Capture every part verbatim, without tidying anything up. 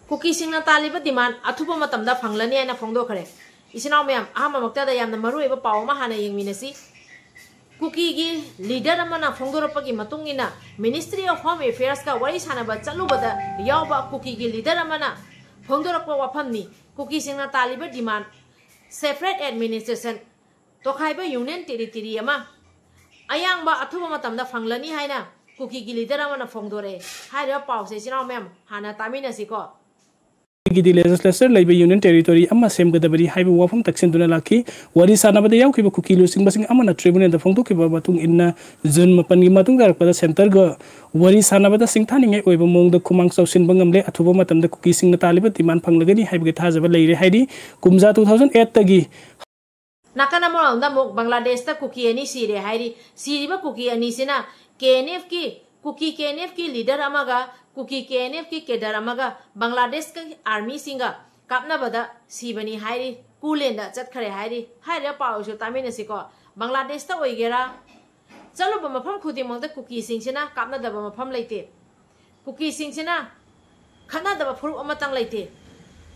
ꯀꯨꯀꯤꯁꯤꯡꯅ ꯇꯥꯜꯂꯤꯕ demand ꯑꯊꯨꯕ ꯃꯇꯝꯗ ꯐꯪꯂꯅꯤ ꯍꯥꯏꯅ ꯐꯣꯡꯗꯣꯛꯈ꯭ꯔꯦ꯫ ꯏꯆꯤꯟ ꯏꯅꯥꯎ ꯃꯌꯥꯝ, ꯑꯍꯥꯟꯕꯃꯛꯇꯗ ꯌꯥꯝꯅ ꯃꯔꯨꯑꯣꯏꯕ ꯄꯥꯎ ꯑꯃ ꯍꯥꯟꯅ ꯌꯦꯡꯃꯤꯟꯅꯁꯤ꯫ ꯀꯨꯀꯤꯒꯤ leader ꯑꯃꯅ ꯐꯣꯡꯗꯣꯔꯛꯄꯒꯤ ꯃꯇꯨꯡ ꯏꯟꯅ Ministry of Home Affairsꯀ ꯋꯥꯔꯤ ꯁꯥꯟꯅꯕ ꯆꯠꯂꯨꯕꯗ ꯌꯥꯎꯕ ꯀꯨꯀꯤꯒꯤ leader ꯑꯃꯅ ꯐꯣꯡꯗꯣꯔꯛꯄ ꯋꯥꯐꯝꯅꯤ꯫ ꯀꯨꯀꯤꯁꯤꯡꯅ ꯇꯥꯜꯂꯤꯕ demand separate administration, ꯇꯣꯈꯥꯏꯕ union territory ꯑꯃ ꯑꯌꯥꯡꯕ ꯑꯊꯨꯕ ꯃꯇꯝꯗ ꯐꯪꯂꯅꯤ ꯍꯥꯏꯅ ꯀꯨꯀꯤꯒꯤ leader ꯑꯃꯅ ꯐꯣꯡꯗꯣꯔꯛꯑꯦ꯫ ꯍꯥꯏꯔꯤꯕ ꯄꯥꯎꯁꯦ ꯏꯆꯤꯟ ꯏꯅꯥꯎ ꯃꯌꯥꯝ ꯍꯥꯟꯅ ꯇꯥꯃꯤꯟꯅꯁꯤꯀꯣ꯫ ꯒꯤꯗꯤ legislature ꯂꯩꯕ union territory ꯑꯃ ꯁꯦꯝꯒꯗꯕꯅꯤ ꯍꯥꯏꯕ ꯋꯥꯐꯝ ꯇꯛꯁꯤꯟꯗꯨꯅ ꯂꯥꯛꯈꯤ꯫ ꯋꯥꯔꯤ ꯁꯥꯟꯅꯕꯗ ꯌꯥꯎꯈꯤꯕ ꯀꯨꯀꯤ ꯂꯨꯆꯤꯡꯕꯁꯤꯡ ꯑꯃꯅ tribunalꯗ ꯐꯣꯡꯗꯣꯛꯈꯤꯕ ꯃꯇꯨꯡ ꯏꯟꯅ, June ꯃꯥꯄꯟꯒꯤ ꯃꯇꯨꯡ ꯇꯥꯔꯛꯄꯗ centreꯒ ꯋꯥꯔꯤ ꯁꯥꯟꯅꯕꯗ ꯁꯤꯡꯊꯥꯅꯤꯡꯉꯥꯏ ꯑꯣꯏꯕ ꯃꯑꯣꯡꯗ ꯈꯨꯃꯥꯡ ꯆꯥꯎꯁꯤꯟꯕ ꯉꯝꯂꯦ꯫ ꯑꯊꯨꯕ ꯃꯇꯝꯗ ꯀꯨꯀꯤꯁꯤꯡꯅ ꯇꯥꯜꯂꯤꯕ demand ꯐꯪꯂꯒꯅꯤ ꯍꯥꯏꯕꯒꯤ ꯊꯥꯖꯕ ꯂꯩꯔꯦ ꯍꯥꯏꯔꯤ꯫ ꯀꯨꯝꯖꯥ two thousand eightꯇꯒꯤ ꯅꯥꯀꯟ ꯑꯃꯔꯣꯝꯗ ꯑꯃꯨꯛ ꯕꯪꯒ꯭ꯂꯥꯗꯦꯁꯇ ꯀꯨꯀꯤ ꯑꯅꯤ ꯁꯤꯔꯦ ꯍꯥꯏꯔꯤ꯫ ꯁꯤꯔꯤꯕ ꯀꯨꯀꯤ ꯑꯅꯤꯁꯤꯅ KNFꯀꯤ, ꯀꯨꯀꯤ KNFꯀꯤ leader ꯑꯃꯒ ꯀꯨꯀꯤ KNFꯀꯤ cadre ꯑꯃꯒ ꯕꯪꯒ꯭ꯂꯥꯗꯦꯁꯀꯤ armyꯁꯤꯡꯒ ꯀꯥꯞꯅꯕꯗ ꯁꯤꯕꯅꯤ ꯍꯥꯏꯔꯤ꯫ ꯀꯨꯂꯦꯟꯗ ꯆꯠꯈ꯭ꯔꯦ ꯍꯥꯏꯔꯤ꯫ ꯍꯥꯏꯔꯤꯕ ꯄꯥꯎꯁꯨ ꯇꯥꯃꯤꯟꯅꯁꯤꯀꯣ꯫ ꯕꯪꯒ꯭ꯂꯥꯗꯦꯁꯇ ꯑꯣꯏꯒꯦꯔꯥ, ꯆꯠꯂꯨꯕ ꯃꯐꯝ ꯈꯨꯗꯤꯡꯃꯛꯇ ꯀꯨꯀꯤꯁꯤꯡꯁꯤꯅ ꯀꯥꯞꯅꯗꯕ ꯃꯐꯝ ꯂꯩꯇꯦ꯫ ꯀꯨꯀꯤꯁꯤꯡꯁꯤꯅ ꯈꯠꯅꯗꯕ ꯐꯨꯔꯨꯞ ꯑꯃꯇꯪ ꯂꯩꯇꯦ꯫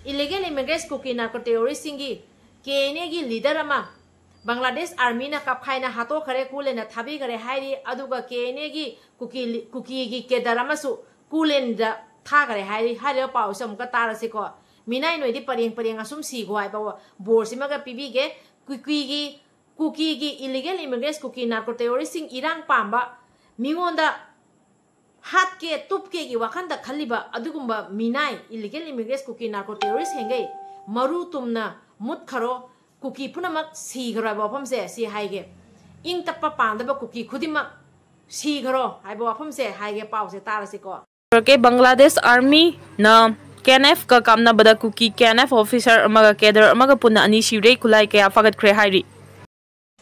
Illegal immigrants ꯀꯨꯀꯤ narco terroristꯁꯤꯡꯒꯤ KNAꯒꯤ leader ꯑꯃ ꯕꯪꯒ꯭ꯂꯥꯗꯦꯁ armyꯅ ꯀꯥꯞꯈꯥꯏꯅ ꯍꯥꯠꯇꯣꯛꯈ꯭ꯔꯦ, ꯀꯨꯂꯦꯟꯗ ꯊꯥꯕꯤꯈ꯭ꯔꯦ ꯍꯥꯏꯔꯤ꯫ ꯑꯗꯨꯒ KNAꯒꯤ ꯀꯨꯀꯤ, ꯀꯨꯀꯤꯒꯤ cadre ꯑꯃꯁꯨ ꯀꯨꯂꯦꯟꯗ ꯊꯥꯈ꯭ꯔꯦ ꯍꯥꯏꯔꯤ꯫ ꯍꯥꯏꯔꯤꯕ ꯄꯥꯎꯁꯦ ꯑꯃꯨꯛꯀ ꯇꯥꯔꯁꯤꯀꯣ꯫ ꯃꯤꯅꯥꯏ ꯅꯣꯏꯗꯤ ꯄꯔꯦꯡ ꯄꯔꯦꯡ ꯑꯁꯨꯝ ꯁꯤꯈꯣ ꯍꯥꯏꯕ ꯕꯣꯔꯁꯤꯃꯒ ꯄꯤꯕꯤꯒꯦ꯫ ꯀꯨꯀꯤꯒꯤ, ꯀꯨꯀꯤꯒꯤ illegal immigrants, ꯀꯨꯀꯤ narco terroristꯁꯤꯡ, ꯏꯔꯥꯡ ꯄꯥꯝꯕ, ꯃꯤꯉꯣꯟꯗ ꯍꯥꯠꯀꯦ ꯇꯨꯞꯀꯦꯒꯤ ꯋꯥꯈꯟꯗ ꯈꯜꯂꯤꯕ ꯑꯗꯨꯒꯨꯝꯕ ꯃꯤꯅꯥꯏ, illegal immigrants, ꯀꯨꯀꯤ narco terrorist ꯍꯦꯡꯒꯩ ꯃꯔꯨ ꯇꯨꯝꯅ ꯃꯨꯠꯈꯔꯣ꯫ ꯀꯨꯀꯤ ꯄꯨꯝꯅꯃꯛ ꯁꯤꯈꯔꯣ ꯍꯥꯏꯕ ꯋꯥꯐꯝꯁꯦ ꯁꯤ ꯍꯥꯏꯒꯦ꯫ ꯏꯪ ꯇꯞꯄ ꯄꯥꯝꯗꯕ ꯀꯨꯀꯤ ꯈꯨꯗꯤꯡꯃꯛ ꯁꯤꯈꯔꯣ ꯍꯥꯏꯕ ꯋꯥꯐꯝꯁꯦ ꯍꯥꯏꯒꯦ꯫ ꯄꯥꯎꯁꯦ ꯇꯥꯔꯁꯤꯀꯣ꯫ ꯕꯪꯒ꯭ꯂꯥꯗꯦꯁ armyꯅ KNFꯀ ꯀꯥꯞꯅꯕꯗ ꯀꯨꯀꯤ KNF officer ꯑꯃꯒ cadre ꯑꯃꯒ ꯄꯨꯟꯅ ꯑꯅꯤ ꯁꯤꯔꯦ, ꯈꯨꯠꯂꯥꯏ ꯀꯌꯥ ꯐꯥꯒꯠꯈ꯭ꯔꯦ ꯍꯥꯏꯔꯤ꯫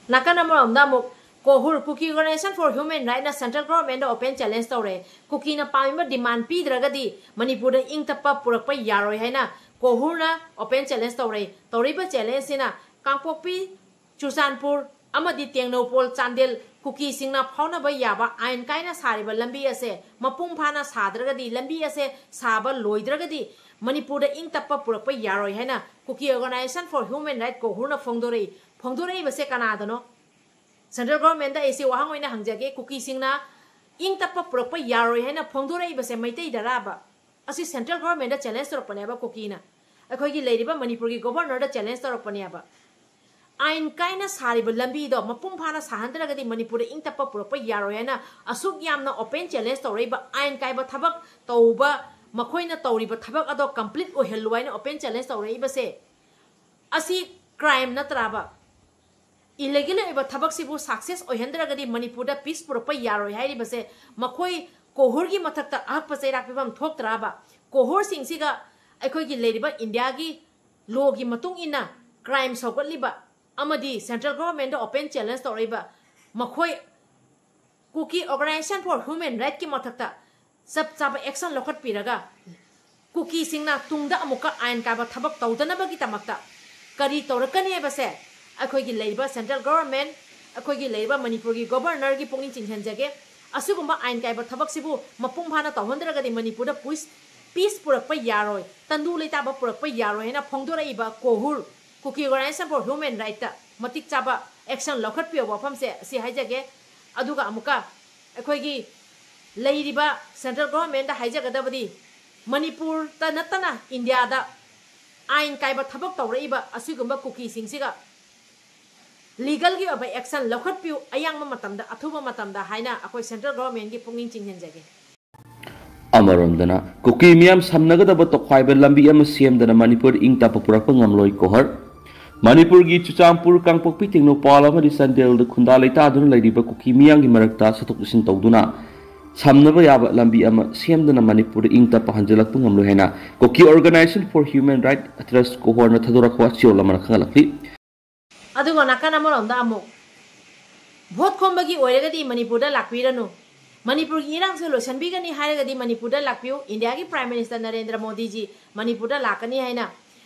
ꯅꯥꯀꯟ ꯑꯃꯔꯣꯝꯗ ꯑꯃꯨꯛ ꯀꯣꯍꯨꯔ, Kuki Organization for Human Rightꯅ central governmentꯗ open challenge ꯇꯧꯔꯦ꯫ ꯀꯨꯀꯤꯅ ꯄꯥꯝꯃꯤꯕ demand ꯄꯤꯗ꯭ꯔꯒꯗꯤ ꯃꯅꯤꯄꯨꯔꯗ ꯏꯪ ꯇꯞꯄ ꯄꯨꯔꯛꯄ ꯌꯥꯔꯣꯏ ꯍꯥꯏꯅ ꯀꯣꯍꯨꯔꯅ open challenge ꯇꯧꯔꯦ꯫ ꯇꯧꯔꯤꯕ challengeꯁꯤꯅ ꯀꯥꯡꯄꯣꯛꯄꯤ, ꯆꯨꯔꯆꯥꯟꯄꯨꯔ ꯑꯃꯗꯤ ꯇꯦꯡꯅꯧꯄꯜ, ꯆꯥꯟꯗꯦꯜ ꯀꯨꯀꯤꯁꯤꯡꯅ ꯐꯥꯎꯅꯕ ꯌꯥꯕ ꯑꯥꯏꯟ ꯀꯥꯏꯅ ꯁꯥꯔꯤꯕ ꯂꯝꯕꯤ ꯑꯁꯦ ꯃꯄꯨꯡ ꯐꯥꯅ ꯁꯥꯗ꯭ꯔꯒꯗꯤ, ꯂꯝꯕꯤ ꯑꯁꯦ ꯁꯥꯕ ꯂꯣꯏꯗ꯭ꯔꯒꯗꯤ ꯃꯅꯤꯄꯨꯔꯗ ꯏꯪ ꯇꯞꯄ ꯄꯨꯔꯛꯄ ꯌꯥꯔꯣꯏ ꯍꯥꯏꯅ ꯀꯨꯀꯤ Organisation for Human Right, ꯀꯣꯍꯨꯔꯅ ꯐꯣꯡꯗꯣꯔꯛꯏ꯫ ꯐꯣꯡꯗꯣꯔꯛꯏꯕꯁꯦ ꯀꯅꯥꯗꯅꯣ? Central Government ꯗ ꯑꯩꯁꯦ ꯋꯥꯍꯪ ꯑꯣꯏꯅ ꯍꯪꯖꯒꯦ, ꯀꯨꯀꯤꯁꯤꯡꯅ ꯏꯪ ꯇꯞꯄ ꯄꯨꯔꯛꯄ ꯌꯥꯔꯣꯏ ꯍꯥꯏꯅ ꯐꯣꯡꯗꯣꯔꯛꯏꯕꯁꯦ ꯃꯩꯇꯩꯗꯔꯥꯕ? ꯑꯁꯤ Central Government ꯗ challenge ꯇꯧꯔꯛꯄꯅꯦꯕ ꯀꯨꯀꯤꯅ꯫ ꯑꯩꯈꯣꯏꯒꯤ ꯂꯩꯔꯤꯕ ꯃꯅꯤꯄꯨꯔꯒꯤ Governor ꯗ challenge ꯇꯧꯔꯛꯄꯅꯦꯕ꯫ ꯑꯥꯏꯟ ꯀꯥꯏꯅ ꯁꯥꯔꯤꯕ ꯂꯝꯕꯤꯗꯣ ꯃꯄꯨꯡ ꯐꯥꯅ ꯁꯥꯍꯟꯗ꯭ꯔꯒꯗꯤ ꯃꯅꯤꯄꯨꯔꯗ ꯏꯪ ꯇꯞꯄ ꯄꯨꯔꯛꯄ ꯌꯥꯔꯣꯏ ꯍꯥꯏꯅ ꯑꯁꯨꯛ ꯌꯥꯝꯅ open challenge ꯇꯧꯔꯛꯏꯕ, ꯑꯥꯏꯟ ꯀꯥꯏꯕ ꯊꯕꯛ ꯇꯧꯕ, ꯃꯈꯣꯏꯅ ꯇꯧꯔꯤꯕ ꯊꯕꯛ ꯑꯗꯣ complete ꯑꯣꯏꯍꯜꯂꯨ ꯍꯥꯏꯅ open challenge ꯇꯧꯔꯛꯏꯕꯁꯦ, ꯑꯁꯤ crime ꯅꯠꯇ꯭ꯔꯥꯕ? Illegal ꯑꯣꯏꯕ ꯊꯕꯛꯁꯤꯕꯨ success ꯑꯣꯏꯍꯟꯗ꯭ꯔꯒꯗꯤ ꯃꯅꯤꯄꯨꯔꯗ peace ꯄꯨꯔꯛꯄ ꯌꯥꯔꯣꯏ ꯍꯥꯏꯔꯤꯕꯁꯦ ꯃꯈꯣꯏ ꯀꯣꯍꯨꯔꯒꯤ ꯃꯊꯛꯇ ꯑꯍꯛꯄ ꯆꯩꯔꯥꯛ ꯄꯤꯐꯝ ꯊꯣꯛꯇ꯭ꯔꯥꯕ? ꯀꯣꯍꯨꯔꯁꯤꯡꯁꯤꯒ ꯑꯩꯈꯣꯏꯒꯤ ꯂꯩꯔꯤꯕ ꯏꯟꯗꯤꯌꯥꯒꯤ law ꯒꯤ ꯃꯇꯨꯡ ꯏꯟꯅ crime ꯁꯧꯒꯠꯂꯤꯕ ꯑꯃꯗꯤ Central Government ꯗ open challenge ꯇꯧꯔꯛꯏꯕ ꯃꯈꯣꯏ ꯀꯨꯀꯤ Organisation for Human Right ꯀꯤ ꯃꯊꯛꯇ ꯆꯞ ꯆꯥꯕ action ꯂꯧꯈꯠꯄꯤꯔꯒ ꯀꯨꯀꯤꯁꯤꯡꯅ ꯇꯨꯡꯗ ꯑꯃꯨꯛꯀ ꯑꯥꯏꯟ ꯀꯥꯏꯕ ꯊꯕꯛ ꯇꯧꯗꯅꯕꯒꯤꯗꯃꯛꯇ ꯀꯔꯤ ꯇꯧꯔꯛꯀꯅꯤ ꯍꯥꯏꯕꯁꯦ ꯑꯩꯈꯣꯏꯒꯤ ꯂꯩꯔꯤꯕ Central Government, ꯑꯩꯈꯣꯏꯒꯤ ꯂꯩꯔꯤꯕ ꯃꯅꯤꯄꯨꯔꯒꯤ Governor ꯒꯤ ꯄꯨꯛꯅꯤꯡ ꯆꯤꯡꯁꯤꯟꯖꯒꯦ꯫ ꯑꯁꯤꯒꯨꯝꯕ ꯑꯥꯏꯟ ꯀꯥꯏꯕ ꯊꯕꯛꯁꯤꯕꯨ ꯃꯄꯨꯡ ꯐꯥꯅ ꯇꯧꯍꯟꯗ꯭ꯔꯒꯗꯤ ꯃꯅꯤꯄꯨꯔꯗ peace, peace ꯄꯨꯔꯛꯄ ꯌꯥꯔꯣꯏ, ꯇꯪꯗꯨ ꯂꯩꯇꯥꯕ ꯄꯨꯔꯛꯄ ꯌꯥꯔꯣꯏ ꯍꯥꯏꯅ ꯐꯣꯡꯗꯣꯔꯛꯏꯕ ꯀꯣꯍꯨꯔ, ꯀꯨꯀꯤ Organisation for Human Right ꯇ ꯃꯇꯤꯛ ꯆꯥꯕ action ꯂꯧꯈꯠꯄꯤꯌꯣ ꯋꯥꯐꯝꯁꯦ ꯑꯁꯤ ꯍꯥꯏꯖꯒꯦ꯫ ꯑꯗꯨꯒ ꯑꯃꯨꯛꯀ ꯑꯩꯈꯣꯏꯒꯤ ꯂꯩꯔꯤꯕ Central Government ꯗ ꯍꯥꯏꯖꯒꯗꯕꯗꯤ, ꯃꯅꯤꯄꯨꯔꯗ ꯅꯠꯇꯅ ꯏꯟꯗꯤꯌꯥꯗ ꯑꯥꯏꯟ ꯀꯥꯏꯕ ꯊꯕꯛ ꯇꯧꯔꯛꯏꯕ ꯑꯁꯤꯒꯨꯝꯕ ꯀꯨꯀꯤꯁꯤꯡꯁꯤꯒ legal ꯒꯤ ꯑꯣꯏꯕ action ꯂꯧꯈꯠꯄꯤꯌꯨ ꯑꯌꯥꯡꯕ ꯃꯇꯝꯗ, ꯑꯊꯨꯕ ꯃꯇꯝꯗ ꯍꯥꯏꯅ ꯑꯩꯈꯣꯏ Central Government ꯒꯤ ꯄꯨꯛꯅꯤꯡ ꯆꯤꯡꯁꯤꯟꯖꯒꯦ꯫ ꯑꯃꯔꯣꯝꯗꯅ, ꯀꯨꯀꯤ ꯃꯤꯌꯥꯝ ꯁꯝꯅꯒꯗꯕ ꯇꯣꯈꯥꯏꯕ ꯂꯝꯕꯤ ꯑꯃ ꯁꯦꯝꯗꯅ ꯃꯅꯤꯄꯨꯔꯗ ꯏꯪ ꯇꯞꯄ ꯄꯨꯔꯛꯄ ꯉꯝꯂꯣꯏ ꯀꯣꯍꯔ꯫ ꯃꯅꯤꯄꯨꯔꯒꯤ ꯆꯨꯔꯆꯥꯟꯄꯨꯔ, ꯀꯥꯡꯄꯣꯛꯄꯤ, ꯇꯦꯡꯅꯧꯄꯥꯜ ꯑꯃꯗꯤ ꯆꯥꯟꯗꯦꯜꯗ ꯈꯨꯟꯗꯥ ꯂꯩꯇꯥꯗꯨꯅ ꯂꯩꯔꯤꯕ ꯀꯨꯀꯤ ꯃꯤꯌꯥꯝꯒꯤ ꯃꯔꯛꯇ ꯆꯠꯊꯣꯛ ꯆꯠꯁꯤꯟ ꯇꯧꯗꯨꯅ ꯁꯝꯅꯕ ꯌꯥꯕ ꯂꯝꯕꯤ ꯑꯃ ꯁꯦꯝꯗꯅ ꯃꯅꯤꯄꯨꯔꯗ ꯏꯪ ꯇꯞꯄ ꯍꯟꯖꯤꯜꯂꯛꯄ ꯉꯝꯂꯣꯏ ꯍꯥꯏꯅ ꯀꯨꯀꯤ Organisation for Human Right, ꯇ꯭ꯔꯁ ꯀꯣꯍꯣꯔꯅ ꯊꯥꯗꯣꯔꯛꯄ ꯋꯥꯆꯦꯜ ꯑꯃꯅ ꯈꯪꯍꯜꯂꯛꯂꯤ꯫ ꯑꯗꯨꯒ ꯅꯥꯀꯟ ꯑꯃꯔꯣꯝꯗ ꯑꯃꯨꯛ, ꯚꯣꯠ ꯈꯣꯝꯕꯒꯤ ꯑꯣꯏꯔꯒꯗꯤ ꯃꯅꯤꯄꯨꯔꯗ ꯂꯥꯛꯄꯤꯔꯅꯨ, ꯃꯅꯤꯄꯨꯔꯒꯤ ꯏꯔꯥꯡꯁꯦ ꯂꯣꯏꯁꯤꯟꯕꯤꯒꯅꯤ ꯍꯥꯏꯔꯒꯗꯤ ꯃꯅꯤꯄꯨꯔꯗ ꯂꯥꯛꯄꯤꯌꯨ, ꯏꯟꯗꯤꯌꯥꯒꯤ Prime Minister ꯅꯔꯦꯟꯗ꯭ꯔ ꯃꯣꯗꯤꯖꯤ ꯃꯅꯤꯄꯨꯔꯗ ꯂꯥꯛꯀꯅꯤ ꯍꯥꯏꯅ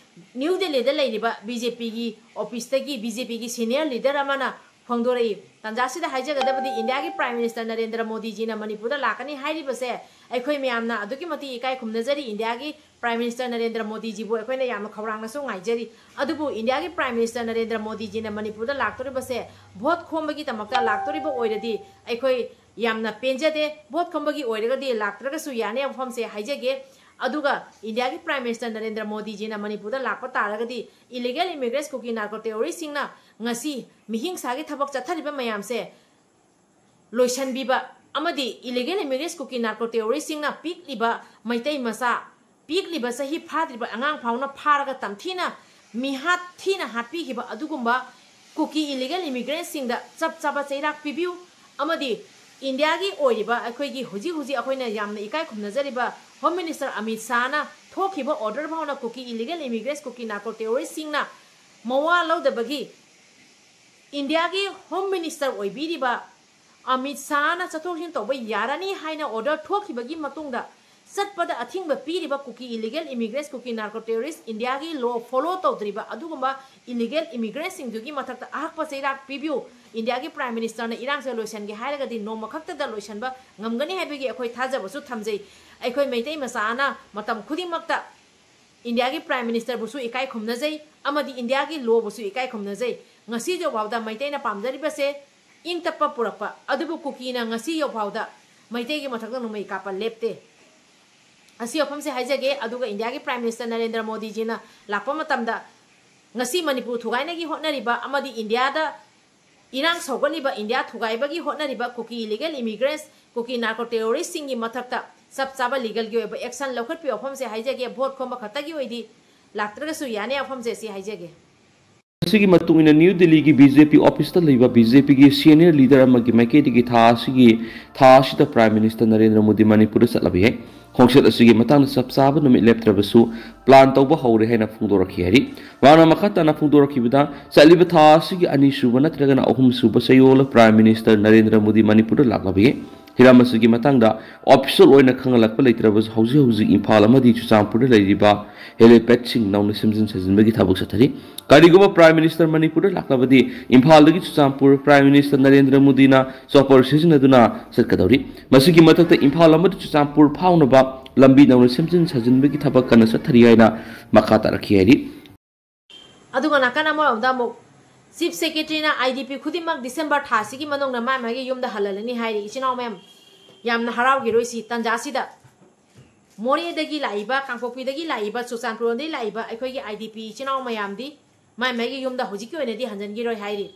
ꯅ꯭ꯌꯨ ꯗꯦꯜꯂꯤꯗ ꯂꯩꯔꯤꯕ BJP ꯒꯤ office ꯇꯒꯤ BJP ꯒꯤ senior leader ꯑꯃꯅ ꯐꯣꯡꯗꯣꯔꯛꯏ꯫ ꯇꯥꯟꯖꯥꯁꯤꯗ ꯍꯥꯏꯖꯒꯗꯕꯗꯤ, ꯏꯟꯗꯤꯌꯥꯒꯤ Prime Minister ꯅꯔꯦꯟꯗ꯭ꯔ ꯃꯣꯗꯤꯖꯤꯅ ꯃꯅꯤꯄꯨꯔꯗ ꯂꯥꯛꯀꯅꯤ ꯍꯥꯏꯔꯤꯕꯁꯦ ꯑꯩꯈꯣꯏ ꯃꯌꯥꯝꯅ ꯑꯗꯨꯛꯀꯤ ꯃꯇꯤꯛ ꯏꯀꯥꯏ ꯈꯨꯝꯅꯖꯔꯤ꯫ ꯏꯟꯗꯤꯌꯥꯒꯤ Prime Minister ꯅꯔꯦꯟꯗ꯭ꯔ ꯃꯣꯗꯤꯖꯤꯕꯨ ꯑꯩꯈꯣꯏꯅ ꯌꯥꯝꯅ ꯈꯧꯔꯥꯡꯅꯁꯨ ꯉꯥꯏꯖꯔꯤ꯫ ꯑꯗꯨꯕꯨ ꯏꯟꯗꯤꯌꯥꯒꯤ Prime Minister ꯅꯔꯦꯟꯗ꯭ꯔ ꯃꯣꯗꯤꯖꯤꯅ ꯃꯅꯤꯄꯨꯔꯗ ꯂꯥꯛꯇꯣꯔꯤꯕꯁꯦ ꯚꯣꯠ ꯈꯣꯝꯕꯒꯤꯗꯃꯛꯇ ꯂꯥꯛꯇꯣꯔꯤꯕ ꯑꯣꯏꯔꯗꯤ ꯑꯩꯈꯣꯏ ꯌꯥꯝꯅ ꯄꯦꯟꯖꯗꯦ꯫ ꯚꯣꯠ ꯈꯣꯝꯕꯒꯤ ꯑꯣꯏꯔꯒꯗꯤ ꯂꯥꯛꯇ꯭ꯔꯒꯁꯨ ꯌꯥꯅꯤ ꯋꯥꯐꯝꯁꯦ ꯍꯥꯏꯖꯒꯦ꯫ ꯑꯗꯨꯒ ꯏꯟꯗꯤꯌꯥꯒꯤ Prime Minister ꯅꯔꯦꯟꯗ꯭ꯔ ꯃꯣꯗꯤꯖꯤꯅ ꯃꯅꯤꯄꯨꯔꯗ ꯂꯥꯛꯄ ꯇꯥꯔꯒꯗꯤ illegal immigrants, ꯀꯨꯀꯤ narco terroristꯁꯤꯡꯅ ꯉꯁꯤ ꯃꯤꯍꯤꯡꯁꯥꯒꯤ ꯊꯕꯛ ꯆꯠꯊꯔꯤꯕ ꯃꯌꯥꯝꯁꯦ ꯂꯣꯏꯁꯤꯟꯕꯤꯕ ꯑꯃꯗꯤ illegal immigrants, ꯀꯨꯀꯤ narco terroristꯁꯤꯡꯅ ꯄꯤꯛꯂꯤꯕ ꯃꯩꯇꯩ ꯃꯆꯥ, ꯄꯤꯛꯂꯤꯕ ꯆꯍꯤ ꯐꯥꯗ꯭ꯔꯤꯕ ꯑꯉꯥꯡ ꯐꯥꯎꯅ ꯐꯥꯔꯒ ꯇꯝꯊꯤꯅ ꯃꯤꯍꯥꯠ ꯊꯤꯅ ꯍꯥꯠꯄꯤꯈꯤꯕ ꯑꯗꯨꯒꯨꯝꯕ ꯀꯨꯀꯤ illegal immigrantꯁꯤꯡꯗ ꯆꯞ ꯆꯥꯕ ꯆꯩꯔꯥꯛ ꯄꯤꯕꯤꯌꯨ꯫ ꯑꯃꯗꯤ ꯏꯟꯗꯤꯌꯥꯒꯤ ꯑꯣꯏꯔꯤꯕ ꯑꯩꯈꯣꯏꯒꯤ ꯍꯧꯖꯤꯛ ꯍꯧꯖꯤꯛ ꯑꯩꯈꯣꯏꯅ ꯌꯥꯝꯅ ꯏꯀꯥꯏ ꯈꯨꯝꯅꯖꯔꯤꯕ Home Minister ꯑꯃꯤꯠ ꯁꯥꯍꯅ ꯊꯣꯛꯈꯤꯕ order ꯐꯥꯎꯅ ꯀꯨꯀꯤ illegal immigrants, ꯀꯨꯀꯤ narco terroristꯁꯤꯡꯅ ꯃꯋꯥ ꯂꯧꯗꯕꯒꯤ ꯏꯟꯗꯤꯌꯥꯒꯤ Home Minister ꯑꯣꯏꯕꯤꯔꯤꯕ ꯑꯃꯤꯠ ꯁꯥꯍꯅ ꯆꯠꯊꯣꯛ ꯆꯠꯁꯤꯟ ꯇꯧꯕ ꯌꯥꯔꯅꯤ ꯍꯥꯏꯅ order ꯊꯣꯛꯈꯤꯕꯒꯤ ꯃꯇꯨꯡꯗ ꯆꯠꯄꯗ ꯑꯊꯤꯡꯕ ꯄꯤꯔꯤꯕ ꯀꯨꯀꯤ illegal immigrants, ꯀꯨꯀꯤ narco terrorist, ꯏꯟꯗꯤꯌꯥꯒꯤ law follow ꯇꯧꯗ꯭ꯔꯤꯕ ꯑꯗꯨꯒꯨꯝꯕ illegal immigrantꯁꯤꯡꯗꯨꯒꯤ ꯃꯊꯛꯇ ꯑꯍꯛꯄ ꯆꯩꯔꯥꯛ ꯄꯤꯕꯤꯌꯨ꯫ ꯏꯟꯗꯤꯌꯥꯒꯤ Prime Ministerꯅ ꯏꯔꯥꯡꯁꯦ ꯂꯣꯏꯁꯤꯟꯒꯦ ꯍꯥꯏꯔꯒꯗꯤ ꯅꯣꯡꯃ ꯈꯛꯇꯗ ꯂꯣꯏꯁꯤꯟꯕ ꯉꯝꯒꯅꯤ ꯍꯥꯏꯕꯒꯤ ꯑꯩꯈꯣꯏ ꯊꯥꯖꯕꯁꯨ ꯊꯝꯖꯩ꯫ ꯑꯩꯈꯣꯏ ꯃꯩꯇꯩ ꯃꯆꯥꯅ ꯃꯇꯝ ꯈꯨꯗꯤꯡꯃꯛꯇ ꯏꯟꯗꯤꯌꯥꯒꯤ Prime Ministerꯕꯨꯁꯨ ꯏꯀꯥꯏ ꯈꯨꯝꯅꯖꯩ ꯑꯃꯗꯤ ꯏꯟꯗꯤꯌꯥꯒꯤ lawꯕꯨꯁꯨ ꯏꯀꯥꯏ ꯈꯨꯝꯅꯖꯩ꯫ ꯉꯁꯤꯁꯨ ꯐꯥꯎꯗ ꯃꯩꯇꯩꯅ ꯄꯥꯝꯖꯔꯤꯕꯁꯦ ꯏꯪ ꯇꯞꯄ ꯄꯨꯔꯛꯄ, ꯑꯗꯨꯕꯨ ꯀꯨꯀꯤꯅ ꯉꯁꯤ ꯐꯥꯎꯗ ꯃꯩꯇꯩꯒꯤ ꯃꯊꯛꯇ ꯅꯣꯡꯃꯩ ꯀꯥꯞꯄ ꯂꯦꯞꯇꯦ꯫ ꯑꯁꯤ ꯋꯥꯐꯝꯁꯦ ꯍꯥꯏꯖꯒꯦ꯫ ꯑꯗꯨꯒ ꯏꯟꯗꯤꯌꯥꯒꯤ Prime Minister ꯅꯔꯦꯟꯗ꯭ꯔ ꯃꯣꯗꯤꯖꯤꯅ ꯂꯥꯛꯄ ꯃꯇꯝꯗ ꯉꯁꯤ ꯃꯅꯤꯄꯨꯔ ꯊꯨꯒꯥꯏꯅꯒꯤ ꯍꯣꯠꯅꯔꯤꯕ ꯑꯃꯗꯤ ꯏꯟꯗꯤꯌꯥꯗ ꯏꯔꯥꯡ ꯁꯧꯒꯠꯂꯤꯕ, ꯏꯟꯗꯤꯌꯥ ꯊꯨꯒꯥꯏꯕꯒꯤ ꯍꯣꯠꯅꯔꯤꯕ ꯀꯨꯀꯤ illegal immigrants, ꯀꯨꯀꯤ narco terroristꯁꯤꯡꯒꯤ ꯃꯊꯛꯇ ꯆꯞ ꯆꯥꯕ legalꯒꯤ ꯑꯣꯏꯕ action ꯂꯧꯈꯠꯄꯤꯌꯨ ꯋꯥꯐꯝꯁꯦ ꯍꯥꯏꯖꯒꯦ꯫ ꯚꯣꯠ ꯈꯣꯝꯕ ꯈꯛꯇꯒꯤ ꯑꯣꯏꯗꯤ ꯂꯥꯛꯇ꯭ꯔꯒꯁꯨ ꯌꯥꯅꯤ ꯋꯥꯐꯝꯁꯦ ꯁꯤ ꯍꯥꯏꯖꯒꯦ꯫ ꯑꯁꯤꯒꯤ ꯃꯇꯨꯡ ꯏꯟꯅ ꯅ꯭ꯌꯨ ꯗꯤꯜꯂꯤꯒꯤ ꯕꯤ ꯖꯦ ꯄꯤ ꯑꯣꯐꯤꯁꯇ ꯂꯩꯕ ꯕꯤ ꯖꯦ ꯄꯤꯒꯤ senior leader ꯑꯃꯒꯤ ꯃꯥꯏꯀꯩꯗꯒꯤ ꯊꯥ ꯑꯁꯤꯒꯤ, ꯊꯥ ꯑꯁꯤꯗ Prime Minister ꯅꯔꯦꯟꯗ꯭ꯔ ꯃꯣꯗꯤ ꯃꯅꯤꯄꯨꯔꯗ ꯆꯠꯂꯕ ꯌꯥꯏ꯫ ꯈꯣꯡꯆꯠ ꯑꯁꯤꯒꯤ ꯃꯇꯥꯡꯗ ꯆꯞ ꯆꯥꯕ ꯅꯨꯃꯤꯠ ꯂꯦꯞꯇ꯭ꯔꯕꯁꯨ plan ꯇꯧꯕ ꯍꯧꯔꯦ ꯍꯥꯏꯅ ꯐꯣꯡꯗꯣꯔꯛꯈꯤ ꯍꯥꯏꯔꯤ꯫ ꯃꯍꯥꯛꯅ ꯃꯈꯥ ꯇꯥꯅ ꯐꯣꯡꯗꯣꯔꯛꯈꯤꯕꯗ, ꯆꯠꯂꯤꯕ ꯊꯥ ꯑꯁꯤꯒꯤ ꯑꯅꯤꯁꯨꯕ ꯅꯠꯇ꯭ꯔꯒꯅ ꯑꯍꯨꯝꯁꯨꯕ ꯆꯌꯣꯜ Prime Minister ꯅꯔꯦꯟꯗ꯭ꯔ ꯃꯣꯗꯤ ꯃꯅꯤꯄꯨꯔꯗ ꯂꯥꯛꯂꯕ ꯌꯥꯏ꯫ ꯍꯤꯔꯝ ꯑꯁꯤꯒꯤ ꯃꯇꯥꯡꯗ ꯑꯣꯐꯤꯁꯤꯌꯦꯜ ꯑꯣꯏꯅ ꯈꯪꯍꯜꯂꯛꯄ ꯂꯩꯇ꯭ꯔꯕꯁꯨ, ꯍꯧꯖꯤꯛ ꯍꯧꯖꯤꯛ ꯏꯝꯐꯥꯜ ꯑꯃꯗꯤ ꯆꯨꯔꯆꯥꯟꯄꯨꯔꯗ ꯂꯩꯔꯤꯕ helipad ꯁꯤꯡ ꯅꯧꯅ ꯁꯦꯝꯖꯤꯟ ꯁꯥꯖꯤꯟꯕꯒꯤ ꯊꯕꯛ ꯆꯠꯊꯔꯤ꯫ ꯀꯔꯤꯒꯨꯝꯕ Prime Minister ꯃꯅꯤꯄꯨꯔꯗ ꯂꯥꯛꯂꯕꯗꯤ ꯏꯝꯐꯥꯜꯗꯒꯤ ꯆꯨꯔꯆꯥꯟꯄꯨꯔ Prime Minister ꯅꯔꯦꯟꯗ꯭ꯔ ꯃꯣꯗꯤꯅ chopper ꯁꯤꯖꯤꯟꯅꯗꯨꯅ ꯆꯠꯀꯗꯧꯔꯤ꯫ ꯃꯁꯤꯒꯤ ꯃꯊꯛꯇ ꯏꯝꯐꯥꯜ ꯑꯃꯗꯤ ꯆꯨꯔꯆꯥꯟꯄꯨꯔ ꯐꯥꯎꯅꯕ ꯂꯝꯕꯤ ꯅꯧꯅ ꯁꯦꯝꯖꯤꯟ ꯁꯥꯖꯤꯟꯕꯒꯤ ꯊꯕꯛ ꯀꯟꯅ ꯆꯠꯊꯔꯤ ꯍꯥꯏꯅ ꯃꯈꯥ ꯇꯥꯔꯛꯈꯤ ꯍꯥꯏꯔꯤ꯫ ꯑꯗꯨꯒ ꯅꯥꯀꯟ ꯑꯃꯔꯣꯝꯗ ꯑꯃꯨꯛ Chief Secretaryꯅ IDP ꯈꯨꯗꯤꯡꯃꯛ December ꯊꯥꯁꯤꯒꯤ ꯃꯅꯨꯡꯗ ꯃꯥꯏ ꯃꯥꯒꯤ ꯌꯨꯝꯗ ꯍꯜꯍꯜꯂꯅꯤ ꯍꯥꯏꯔꯤ꯫ ꯏꯆꯤꯟ ꯏꯅꯥꯎ ꯃꯌꯥꯝ, ꯌꯥꯝꯅ ꯍꯔꯥꯎꯈꯤꯔꯣꯏꯁꯤ ꯇꯥꯟꯖꯥꯁꯤꯗ꯫ ꯃꯣꯔꯦꯗꯒꯤ ꯂꯥꯛꯏꯕ, ꯀꯥꯡꯄꯣꯛꯄꯤꯗꯒꯤ ꯂꯥꯛꯏꯕ, ꯆꯨꯔꯆꯥꯟꯄꯨꯔꯗꯒꯤ ꯂꯥꯛꯏꯕ ꯑꯩꯈꯣꯏꯒꯤ IDP ꯏꯆꯤꯟ ꯏꯅꯥꯎ ꯃꯌꯥꯝꯗꯤ ꯃꯥꯏ ꯃꯥꯒꯤ ꯌꯨꯝꯗ ꯍꯧꯖꯤꯛꯀꯤ ꯑꯣꯏꯅꯗꯤ ꯍꯟꯖꯤꯟꯈꯤꯔꯣꯏ ꯍꯥꯏꯔꯤ꯫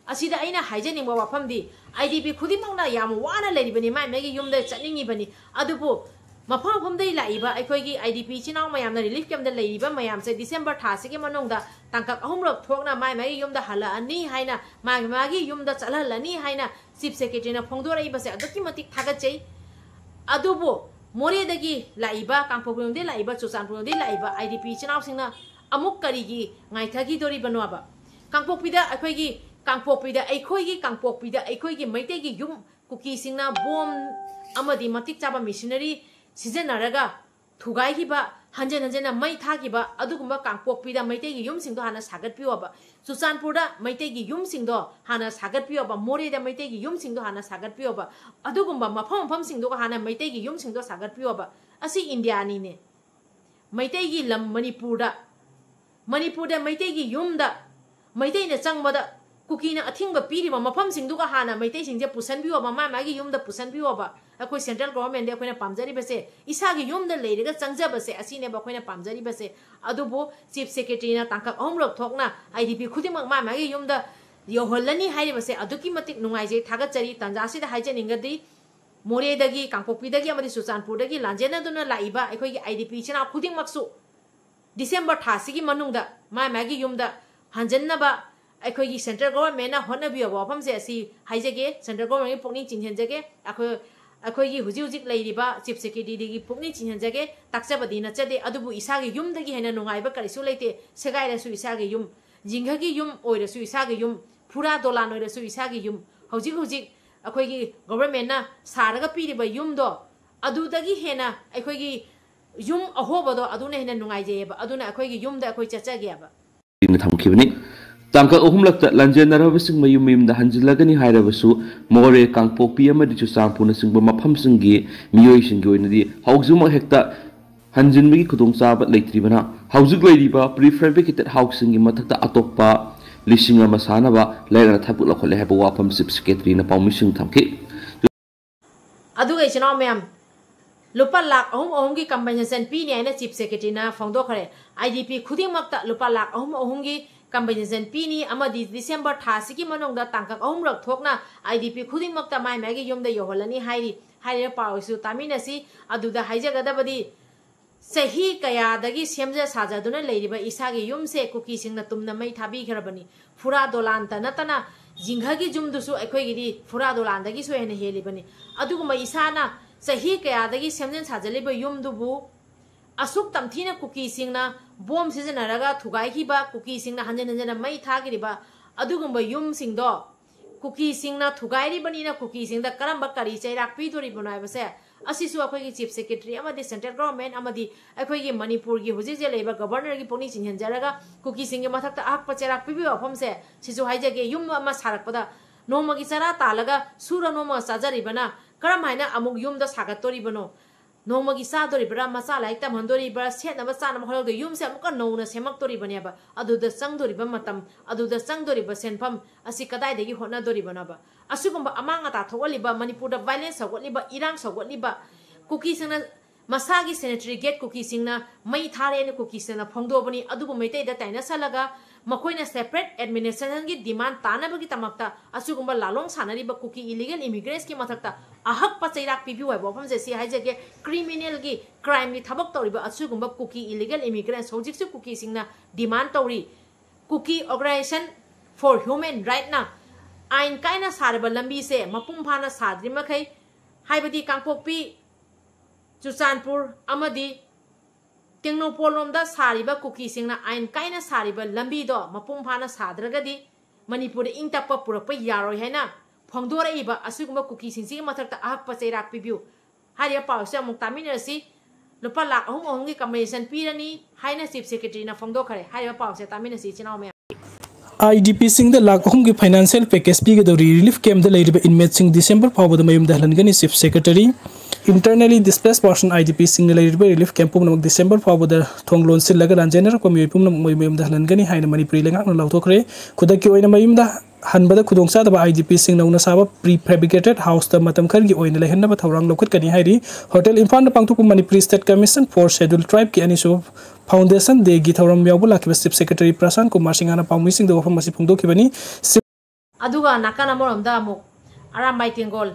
ꯑꯁꯤꯗ ꯑꯩꯅ ꯍꯥꯏꯖꯅꯤꯡꯕ ꯋꯥꯐꯝꯗꯤ, IDP ꯈꯨꯗꯤꯡꯃꯛꯅ ꯌꯥꯝ ꯋꯥꯅ ꯂꯩꯔꯤꯕꯅꯤ, ꯃꯥꯏ ꯃꯥꯒꯤ ꯌꯨꯝꯗ ꯆꯠꯅꯤꯡꯉꯤꯕꯅꯤ꯫ ꯑꯗꯨꯕꯨ ꯃꯐꯝ ꯃꯐꯝꯗꯒꯤ ꯂꯥꯛꯏꯕ ꯑꯩꯈꯣꯏꯒꯤ IDP ꯏꯆꯤꯟ ꯏꯅꯥꯎ ꯃꯌꯥꯝꯅ relief campꯇ ꯂꯩꯔꯤꯕ ꯃꯌꯥꯝꯁꯦ December ꯊꯥꯁꯤꯒꯤ ꯃꯅꯨꯡꯗ ꯇꯥꯡꯀꯛ ꯑꯍꯨꯝꯔꯛ ꯊꯣꯛꯅ ꯃꯥꯏ ꯃꯥꯒꯤ ꯌꯨꯝꯗ ꯍꯜꯂꯛꯑꯅꯤ ꯍꯥꯏꯅ, ꯃꯥꯒꯤ ꯃꯥꯒꯤ ꯌꯨꯝꯗ ꯆꯠꯍꯜꯂꯅꯤ ꯍꯥꯏꯅ Chief Secretaryꯅ ꯐꯣꯡꯗꯣꯔꯛꯏꯕꯁꯦ ꯑꯗꯨꯛꯀꯤ ꯃꯇꯤꯛ ꯊꯥꯒꯠꯆꯩ꯫ ꯑꯗꯨꯕꯨ ꯃꯣꯔꯦꯗꯒꯤ ꯂꯥꯛꯏꯕ, ꯀꯥꯡꯄꯣꯛꯄꯤꯔꯣꯝꯗꯒꯤ ꯂꯥꯛꯏꯕ, ꯆꯨꯔꯆꯥꯟꯄꯨꯔꯔꯣꯝꯗꯒꯤ ꯂꯥꯛꯏꯕ IDP ꯏꯆꯤꯟ ꯏꯅꯥꯎꯁꯤꯡꯅ ꯑꯃꯨꯛ ꯀꯔꯤꯒꯤ ꯉꯥꯏꯊꯈꯤꯗꯣꯔꯤꯕꯅꯣꯕ? ꯀꯥꯡꯄꯣꯛꯄꯤꯗ ꯑꯩꯈꯣꯏꯒꯤ, ꯀꯥꯡꯄꯣꯛꯄꯤꯗ, ꯑꯩꯈꯣꯏꯒꯤ ꯀꯥꯡꯄꯣꯛꯄꯤꯗ ꯑꯩꯈꯣꯏꯒꯤ ꯃꯩꯇꯩꯒꯤ ꯌꯨꯝ ꯀꯨꯀꯤꯁꯤꯡꯅ bomb ꯑꯃꯗꯤ ꯃꯇꯤꯛ ꯆꯥꯕ machinery ꯁꯤꯖꯤꯟꯅꯔꯒ ꯊꯨꯒꯥꯏꯈꯤꯕ, ꯍꯟꯖꯤꯟ ꯍꯟꯖꯤꯟꯅ ꯃꯩ ꯊꯥꯈꯤꯕ ꯑꯗꯨꯒꯨꯝꯕ ꯀꯥꯡꯄꯣꯛꯄꯤꯗ ꯃꯩꯇꯩꯒꯤ ꯌꯨꯝꯁꯤꯡꯗꯣ ꯍꯥꯟꯅ ꯁꯥꯒꯠꯄꯤꯌꯣꯕ꯫ ꯆꯨꯔꯆꯥꯟꯄꯨꯔꯗ ꯃꯩꯇꯩꯒꯤ ꯌꯨꯝꯁꯤꯡꯗꯣ ꯍꯥꯟꯅ ꯁꯥꯒꯠꯄꯤꯌꯣꯕ꯫ ꯃꯣꯔꯦꯗ ꯃꯩꯇꯩꯒꯤ ꯌꯨꯝꯁꯤꯡꯗꯣ ꯍꯥꯟꯅ ꯁꯥꯒꯠꯄꯤꯌꯣꯕ꯫ ꯑꯗꯨꯒꯨꯝꯕ ꯃꯐꯝ ꯃꯐꯝꯁꯤꯡꯗꯨꯒ ꯍꯥꯟꯅ ꯃꯩꯇꯩꯒꯤ ꯌꯨꯝꯁꯤꯡꯗꯣ ꯁꯥꯒꯠꯄꯤꯌꯣꯕ꯫ ꯑꯁꯤ ꯏꯟꯗꯤꯌꯥꯅꯤꯅꯦ꯫ ꯃꯩꯇꯩꯒꯤ ꯂꯝ ꯃꯅꯤꯄꯨꯔꯗ, ꯃꯅꯤꯄꯨꯔꯗ ꯃꯩꯇꯩꯒꯤ ꯌꯨꯝꯗ ꯃꯩꯇꯩꯅ ꯆꯪꯕꯗ ꯀꯨꯀꯤꯅ ꯑꯊꯤꯡꯕ ꯄꯤꯔꯤꯕ ꯃꯐꯝꯁꯤꯡꯗꯨꯒ ꯍꯥꯟꯅ ꯃꯩꯇꯩꯁꯤꯡꯁꯦ ꯄꯨꯁꯟꯕꯤꯌꯣꯕ, ꯃꯥ ꯃꯥꯒꯤ ꯌꯨꯝꯗ ꯄꯨꯁꯟꯕꯤꯌꯣꯕ꯫ ꯑꯩꯈꯣꯏ central governmentꯗꯤ ꯑꯩꯈꯣꯏꯅ ꯄꯥꯝꯖꯔꯤꯕꯁꯦ, ꯏꯁꯥꯒꯤ ꯌꯨꯝꯗ ꯂꯩꯔꯒ ꯆꯪꯖꯕꯁꯦ, ꯑꯁꯤꯅꯦꯕ ꯑꯩꯈꯣꯏꯅ ꯄꯥꯝꯖꯔꯤꯕꯁꯦ꯫ ꯑꯗꯨꯕꯨ Chief Secretaryꯅ ꯇꯥꯡꯀꯛ ꯑꯍꯨꯝꯔꯛ ꯊꯣꯛꯅ IDP ꯈꯨꯗꯤꯡꯃꯛ ꯃꯥ ꯃꯥꯒꯤ ꯌꯨꯝꯗ ꯌꯧꯍꯜꯂꯅꯤ ꯍꯥꯏꯔꯤꯕꯁꯦ ꯑꯗꯨꯛꯀꯤ ꯃꯇꯤꯛ ꯅꯨꯡꯉꯥꯏꯖꯩ, ꯊꯥꯒꯠꯆꯔꯤ꯫ ꯇꯥꯟꯖꯥꯁꯤꯗ ꯍꯥꯏꯖꯅꯤꯡꯒꯗꯤ, ꯃꯣꯔꯦꯗꯒꯤ, ꯀꯥꯡꯄꯣꯛꯄꯤꯗꯒꯤ ꯑꯃꯗꯤ ꯆꯨꯔꯆꯥꯟꯄꯨꯔꯗꯒꯤ ꯂꯥꯟꯖꯦꯟꯅꯗꯨꯅ ꯂꯥꯛꯏꯕ ꯑꯩꯈꯣꯏꯒꯤ IDP ꯏꯆꯤꯟ ꯏꯅꯥꯎ ꯈꯨꯗꯤꯡꯃꯛꯁꯨ December ꯊꯥꯁꯤꯒꯤ ꯃꯅꯨꯡꯗ ꯃꯥꯏ ꯃꯥꯒꯤ ꯌꯨꯝꯗ ꯍꯟꯖꯟꯅꯕ ꯑꯩꯈꯣꯏꯒꯤ central governmentꯅ ꯍꯣꯠꯅꯕꯤꯌꯣꯕ ꯋꯥꯐꯝꯁꯦ ꯑꯁꯤ ꯍꯥꯏꯖꯒꯦ꯫ Central governmentꯒꯤ ꯄꯨꯛꯅꯤꯡ ꯆꯤꯡꯁꯤꯟꯖꯒꯦ꯫ ꯑꯩꯈꯣꯏ, ꯑꯩꯈꯣꯏꯒꯤ ꯍꯧꯖꯤꯛ ꯍꯧꯖꯤꯛ ꯂꯩꯔꯤꯕ Chief Secretaryꯒꯤ ꯄꯨꯛꯅꯤꯡ ꯆꯤꯡꯁꯤꯟꯖꯒꯦ꯫ ꯇꯥꯛꯆꯕꯗꯤ ꯅꯠꯆꯗꯦ, ꯑꯗꯨꯕꯨ ꯏꯁꯥꯒꯤ ꯌꯨꯝꯗꯒꯤ ꯍꯦꯟꯅ ꯅꯨꯡꯉꯥꯏꯕ ꯀꯔꯤꯁꯨ ꯂꯩꯇꯦ꯫ ꯁꯦꯒꯥꯏꯔꯁꯨ ꯏꯁꯥꯒꯤ ꯌꯨꯝ, ꯖꯤꯡꯒꯒꯤ ꯌꯨꯝ ꯑꯣꯏꯔꯁꯨ ꯏꯁꯥꯒꯤ ꯌꯨꯝ, ꯐꯨꯔꯥ ꯗꯣꯂꯥꯟ ꯑꯣꯏꯔꯁꯨ ꯏꯁꯥꯒꯤ ꯌꯨꯝ꯫ ꯍꯧꯖꯤꯛ ꯍꯧꯖꯤꯛ ꯑꯩꯈꯣꯏꯒꯤ ꯒꯣꯚꯔꯟꯃꯦꯟꯠꯅ ꯁꯥꯔꯒ ꯄꯤꯔꯤꯕ ꯌꯨꯝꯗꯣ, ꯑꯗꯨꯗꯒꯤ ꯍꯦꯟꯅ ꯑꯩꯈꯣꯏꯒꯤ ꯌꯨꯝ ꯑꯍꯣꯕꯗꯣ ꯑꯗꯨꯅ ꯍꯦꯟꯅ ꯅꯨꯡꯉꯥꯏꯖꯩꯑꯕ꯫ ꯑꯗꯨꯅ ꯑꯩꯈꯣꯏꯒꯤ ꯌꯨꯝꯗ ꯑꯩꯈꯣꯏ ꯆꯠꯆꯒꯦꯕ꯫ ꯊꯝꯈꯤꯕꯅꯤ꯫ ꯇꯥꯡꯀꯛ ꯑꯍꯨꯝꯂꯛꯇ ꯂꯥꯟꯖꯦꯟꯅꯔꯕꯁꯤꯡ ꯃꯌꯨꯝ ꯃꯌꯨꯝꯗ ꯍꯟꯖꯤꯜꯂꯒꯅꯤ ꯍꯥꯏꯔꯕꯁꯨ, ꯃꯣꯔꯦ, ꯀꯥꯡꯄꯣꯛꯄꯤ ꯑꯃꯗꯤ ꯆꯨꯔꯆꯥꯟꯄꯨꯔꯅꯆꯤꯡꯕ ꯃꯐꯝꯁꯤꯡꯒꯤ ꯃꯤꯑꯣꯏꯁꯤꯡꯒꯤ ꯑꯣꯏꯅꯗꯤ ꯍꯧꯖꯤꯛꯃꯛ ꯍꯦꯛꯇ ꯍꯟꯖꯤꯟꯕꯒꯤ ꯈꯨꯗꯣꯡꯆꯥꯕ ꯂꯩꯇ꯭ꯔꯤꯕꯅ, ꯍꯧꯖꯤꯛ ꯂꯩꯔꯤꯕ prefabricated houseꯁꯤꯡꯒꯤ ꯃꯊꯛꯇ ꯑꯇꯣꯞꯄ ꯂꯤꯁꯤꯡ ꯑꯃ ꯁꯥꯅꯕ ꯂꯩꯔꯛꯅ ꯊꯕꯛ ꯂꯧꯈꯠꯂꯦ ꯍꯥꯏꯕ ꯋꯥꯐꯝ Chief Secretaryꯅ ꯄꯥꯎꯃꯤꯁꯤꯡ ꯊꯝꯈꯤ꯫ ꯑꯗꯨꯒ ꯏꯆꯤꯟ ꯏꯅꯥꯎ ꯃꯌꯥꯝ, ꯂꯨꯄꯥ ꯂꯥꯈ ꯑꯍꯨꯝ ꯑꯍꯨꯝꯒꯤ compensation ꯄꯤꯅꯤ ꯍꯥꯏꯅ Chief Secretaryꯅ ꯐꯣꯡꯗꯣꯛꯈ꯭ꯔꯦ꯫ IDP ꯈꯨꯗꯤꯡꯃꯛꯇ ꯂꯨꯄꯥ ꯂꯥꯈ ꯑꯍꯨꯝ ꯑꯍꯨꯝꯒꯤ compensation ꯄꯤꯅꯤ ꯑꯃꯗꯤ December ꯊꯥ ꯑꯁꯤꯒꯤ ꯃꯅꯨꯡꯗ ꯇꯥꯡꯀꯛ ꯑꯍꯨꯝꯔꯛ ꯊꯣꯛꯅ IDP ꯈꯨꯗꯤꯡꯃꯛꯇ ꯃꯥꯏ ꯃꯥꯏꯒꯤ ꯌꯨꯝꯗ ꯌꯧꯍꯜꯂꯅꯤ ꯍꯥꯏꯔꯤ꯫ ꯍꯥꯏꯔꯤꯕ ꯄꯥꯎ ꯑꯁꯤꯁꯨ ꯇꯥꯃꯤꯟꯅꯁꯤ꯫ ꯑꯗꯨꯗ ꯍꯥꯏꯖꯒꯗꯕꯗꯤ, ꯆꯍꯤ ꯀꯌꯥꯗꯒꯤ ꯁꯦꯝꯖ ꯁꯥꯖꯗꯨꯅ ꯂꯩꯔꯤꯕ ꯏꯁꯥꯒꯤ ꯌꯨꯝꯁꯦ ꯀꯨꯀꯤꯁꯤꯡꯅ ꯇꯨꯝꯅ ꯃꯩ ꯊꯥꯕꯤꯈ꯭ꯔꯕꯅꯤ꯫ ꯐꯨꯔꯥ ꯗꯣꯂꯥꯟꯇ ꯅꯠꯇꯅ ꯖꯤꯡꯒꯒꯤ ꯌꯨꯝꯗꯨꯁꯨ ꯑꯩꯈꯣꯏꯒꯤꯗꯤ ꯐꯨꯔꯥ ꯗꯣꯂꯥꯟꯗꯒꯤꯁꯨ ꯍꯦꯟꯅ ꯍꯦꯜꯂꯤꯕꯅꯤ꯫ ꯑꯗꯨꯒꯨꯝꯕ ꯏꯁꯥꯅ ꯆꯍꯤ ꯀꯌꯥꯗꯒꯤ ꯁꯦꯝꯖꯤꯟ ꯁꯥꯖꯜꯂꯤꯕ ꯌꯨꯝꯗꯨꯕꯨ ꯑꯁꯨꯛ ꯇꯝꯊꯤꯅ ꯀꯨꯀꯤꯁꯤꯡꯅ ꯕꯣꯝ ꯁꯤꯖꯤꯟꯅꯔꯒ ꯊꯨꯒꯥꯏꯈꯤꯕ, ꯀꯨꯀꯤꯁꯤꯡꯅ ꯍꯟꯖꯤꯟ ꯍꯟꯖꯤꯟꯅ ꯃꯩ ꯊꯥꯈꯤꯔꯤꯕ ꯑꯗꯨꯒꯨꯝꯕ ꯌꯨꯝꯁꯤꯡꯗꯣ ꯀꯨꯀꯤꯁꯤꯡꯅ ꯊꯨꯒꯥꯏꯔꯤꯕꯅꯤꯅ ꯀꯨꯀꯤꯁꯤꯡꯗ ꯀꯔꯝꯕ ꯀꯔꯤ ꯆꯩꯔꯥꯛ ꯄꯤꯗꯣꯔꯤꯕꯅꯣ ꯍꯥꯏꯕꯁꯦ, ꯑꯁꯤꯁꯨ ꯑꯩꯈꯣꯏꯒꯤ Chief Secretary ꯑꯃꯗꯤ central government ꯑꯃꯗꯤ ꯑꯩꯈꯣꯏꯒꯤ ꯃꯅꯤꯄꯨꯔꯒꯤ ꯍꯧꯖꯤꯛ ꯍꯧꯖꯤꯛ ꯂꯩꯔꯤꯕ governorꯒꯤ ꯄꯨꯛꯅꯤꯡ ꯆꯤꯡꯁꯤꯟꯖꯔꯒ ꯀꯨꯀꯤꯁꯤꯡꯒꯤ ꯃꯊꯛꯇ ꯑꯍꯛꯄ ꯆꯩꯔꯥꯛ ꯄꯤꯕꯤꯕ ꯋꯥꯐꯝꯁꯦ ꯁꯤꯁꯨ ꯍꯥꯏꯖꯒꯦ꯫ ꯌꯨꯝ ꯑꯃ ꯁꯥꯔꯛꯄꯗ ꯅꯣꯡꯃꯒꯤ ꯆꯔꯥ ꯇꯥꯜꯂꯒ ꯁꯨꯔ ꯅꯣꯝꯃꯒ ꯆꯥꯖꯔꯤꯕꯅ ꯀꯔꯝ ꯍꯥꯏꯅ ꯑꯃꯨꯛ ꯌꯨꯝꯗ ꯁꯥꯒꯠꯇꯣꯔꯤꯕꯅꯣ? ꯅꯣꯡꯃꯒꯤ ꯆꯥꯗꯣꯔꯤꯕ꯭ꯔꯥ, ꯃꯆꯥ ꯂꯥꯏꯔꯤꯛ ꯇꯝꯍꯟꯗꯣꯔꯤꯕ꯭ꯔꯥ, ꯁꯦꯠꯅꯕ ꯆꯥꯅꯕ ꯍꯣꯠꯅꯗꯣꯔꯤ, ꯌꯨꯝꯁꯦ ꯑꯃꯨꯛꯀ ꯅꯧꯅ ꯁꯦꯝꯃꯛꯇꯣꯔꯤꯕꯅꯦꯕ꯫ ꯑꯗꯨꯗ ꯆꯪꯗꯣꯔꯤꯕ ꯃꯇꯝ, ꯑꯗꯨꯗ ꯆꯪꯗꯣꯔꯤꯕ ꯁꯦꯟꯐꯝ ꯑꯁꯤ ꯀꯗꯥꯏꯗꯒꯤ ꯍꯣꯠꯅꯗꯣꯔꯤꯕꯅꯣꯕ? ꯑꯁꯤꯒꯨꯝꯕ ꯑꯃꯥꯡ ꯑꯇꯥ ꯊꯣꯛꯍꯜꯂꯤꯕ, ꯃꯅꯤꯄꯨꯔꯗ violence ꯁꯧꯒꯠꯂꯤꯕ, ꯏꯔꯥꯡ ꯁꯧꯒꯠꯂꯤꯕ, ꯀꯨꯀꯤꯁꯤꯡꯅ ꯃꯁꯥꯒꯤ sanitary gate ꯀꯨꯀꯤꯁꯤꯡꯅ ꯃꯩ ꯊꯥꯔꯦꯅ ꯀꯨꯀꯤꯁꯤꯡꯅ ꯐꯣꯡꯗꯣꯛꯑꯕꯅꯤ꯫ ꯑꯗꯨꯕꯨ ꯃꯩꯇꯩꯗ ꯇꯥꯏꯅꯁꯜꯂꯒ ꯃꯈꯣꯏꯅ separate administrationꯒꯤ demand ꯇꯥꯅꯕꯒꯤꯗꯃꯛꯇ ꯑꯁꯤꯒꯨꯝꯕ ꯂꯥꯂꯣꯡ ꯁꯥꯟꯅꯔꯤꯕ ꯀꯨꯀꯤ illegal immigrants ꯀꯤ ꯃꯊꯛꯇ ꯑꯍꯛꯄ ꯆꯩꯔꯥꯛ ꯄꯤꯕꯤꯌꯨ ꯍꯥꯏꯕ ꯋꯥꯐꯝꯁꯦ ꯁꯤ ꯍꯥꯏꯖꯒꯦ꯫ Criminal ꯒꯤ, crime ꯒꯤ ꯊꯕꯛ ꯇꯧꯔꯤꯕ ꯑꯁꯤꯒꯨꯝꯕ ꯀꯨꯀꯤ illegal immigrants ꯍꯧꯖꯤꯛꯁꯨ ꯀꯨꯀꯤꯁꯤꯡꯅ demand ꯇꯧꯔꯤ꯫ Kuki Organisation for Human Right ꯅ ꯑꯥꯏꯟ ꯀꯥꯏꯅ ꯁꯥꯔꯤꯕ ꯂꯝꯕꯤꯁꯦ ꯃꯄꯨꯡ ꯐꯥꯅ ꯁꯥꯗ꯭ꯔꯤ ꯃꯈꯩ, ꯍꯥꯏꯕꯗꯤ ꯀꯥꯡꯄꯣꯛꯄꯤ, ꯆꯨꯔꯆꯥꯟꯄꯨꯔ ꯑꯃꯗꯤ ꯇꯦꯡꯅꯧꯄꯜ ꯂꯣꯝꯗ ꯁꯥꯔꯤꯕ ꯀꯨꯀꯤꯁꯤꯡꯅ ꯑꯥꯏꯟ ꯀꯥꯏꯅ ꯁꯥꯔꯤꯕ ꯂꯝꯕꯤꯗꯣ ꯃꯄꯨꯡ ꯐꯥꯅ ꯁꯥꯗ꯭ꯔꯒꯗꯤ ꯃꯅꯤꯄꯨꯔꯗ ꯏꯪ ꯇꯞꯄ ꯄꯨꯔꯛꯄ ꯌꯥꯔꯣꯏ ꯍꯥꯏꯅ ꯐꯣꯡꯗꯣꯔꯛꯏꯕ ꯑꯁꯤꯒꯨꯝꯕ ꯀꯨꯀꯤꯁꯤꯡꯁꯤꯒꯤ ꯃꯊꯛꯇ ꯑꯍꯛꯄ ꯆꯩꯔꯥꯛ ꯄꯤꯕꯤꯌꯨ꯫ ꯍꯥꯏꯔꯤꯕ ꯄꯥꯎꯁꯦ ꯑꯃꯨꯛ ꯇꯥꯃꯤꯟꯅꯔꯁꯤ꯫ ꯂꯨꯄꯥ ꯂꯥꯈ ꯑꯍꯨꯝ ꯑꯍꯨꯝꯒꯤ compensation ꯄꯤꯔꯅꯤ ꯍꯥꯏꯅ Chief Secretaryꯅ ꯐꯣꯡꯗꯣꯛꯈ꯭ꯔꯦ꯫ ꯍꯥꯏꯔꯤꯕ ꯄꯥꯎꯁꯦ ꯇꯥꯃꯤꯟꯅꯁꯤ, ꯏꯆꯤꯟ ꯏꯅꯥꯎ ꯃꯌꯥꯝ꯫ IDPꯁꯤꯡꯗ ꯂꯥꯈ ꯑꯍꯨꯝꯒꯤ financial package ꯄꯤꯒꯗꯧꯔꯤ꯫ Relief campꯗ ꯂꯩꯔꯤꯕ inmateꯁꯤꯡ December ꯐꯥꯎꯕꯗ ꯃꯌꯨꯝꯗ ꯍꯜꯍꯟꯒꯅꯤ꯫ Chief Secretary, internally displaced person IDPꯁꯤꯡꯅ ꯂꯩꯔꯤꯕ relief camp ꯄꯨꯝꯅꯃꯛ December ꯐꯥꯎꯕꯗ ꯊꯣꯡ ꯂꯣꯟꯁꯤꯜꯂꯒ ꯂꯥꯟꯖꯦꯟꯅꯔꯛꯄ ꯃꯤꯑꯣꯏ ꯄꯨꯝꯅꯃꯛ ꯃꯣꯏ ꯃꯌꯨꯝꯗ ꯍꯜꯍꯟꯒꯅꯤ ꯍꯥꯏꯅ ꯃꯅꯤꯄꯨꯔꯤ ꯂꯩꯉꯥꯛꯅ ꯂꯥꯎꯊꯣꯛꯈ꯭ꯔꯦ꯫ ꯈꯨꯗꯛꯀꯤ ꯑꯣꯏꯅ ꯃꯌꯨꯝꯗ ꯍꯟꯕꯗ ꯈꯨꯗꯣꯡꯆꯥꯗꯕ IDPꯁꯤꯡ ꯅꯧꯅ ꯁꯥꯕ prefabricated houseꯇ ꯃꯇꯝ ꯈꯔꯒꯤ ꯑꯣꯏꯅ ꯂꯩꯍꯟꯅꯕ ꯊꯧꯔꯥꯡ ꯂꯧꯈꯠꯀꯅꯤ ꯍꯥꯏꯔꯤ꯫ Hotel ꯏꯝꯐꯥꯜꯗ ꯄꯥꯡꯊꯣꯛꯄ Manipuri State Commission for Scheduled Tribeꯀꯤ ꯑꯅꯤꯁꯨꯕ Foundation Dayꯒꯤ ꯊꯧꯔꯝ ꯌꯥꯎꯕ ꯂꯥꯛꯈꯤꯕ Chief Secretary ꯄ꯭ꯔꯁꯥꯟ ꯀꯨꯃꯥꯔ ꯁꯤꯡꯍꯅ ꯄꯥꯎꯃꯤꯁꯤꯡꯗ ꯋꯥꯐꯝ ꯑꯁꯤ ꯐꯣꯡꯗꯣꯛꯈꯤꯕꯅꯤ꯫ ꯑꯗꯨꯒ ꯅꯥꯀꯟ ꯑꯃꯔꯣꯝꯗ ꯑꯃꯨꯛ ꯑꯔꯥꯝꯕꯥꯏ ꯇꯦꯡꯒꯣꯜ,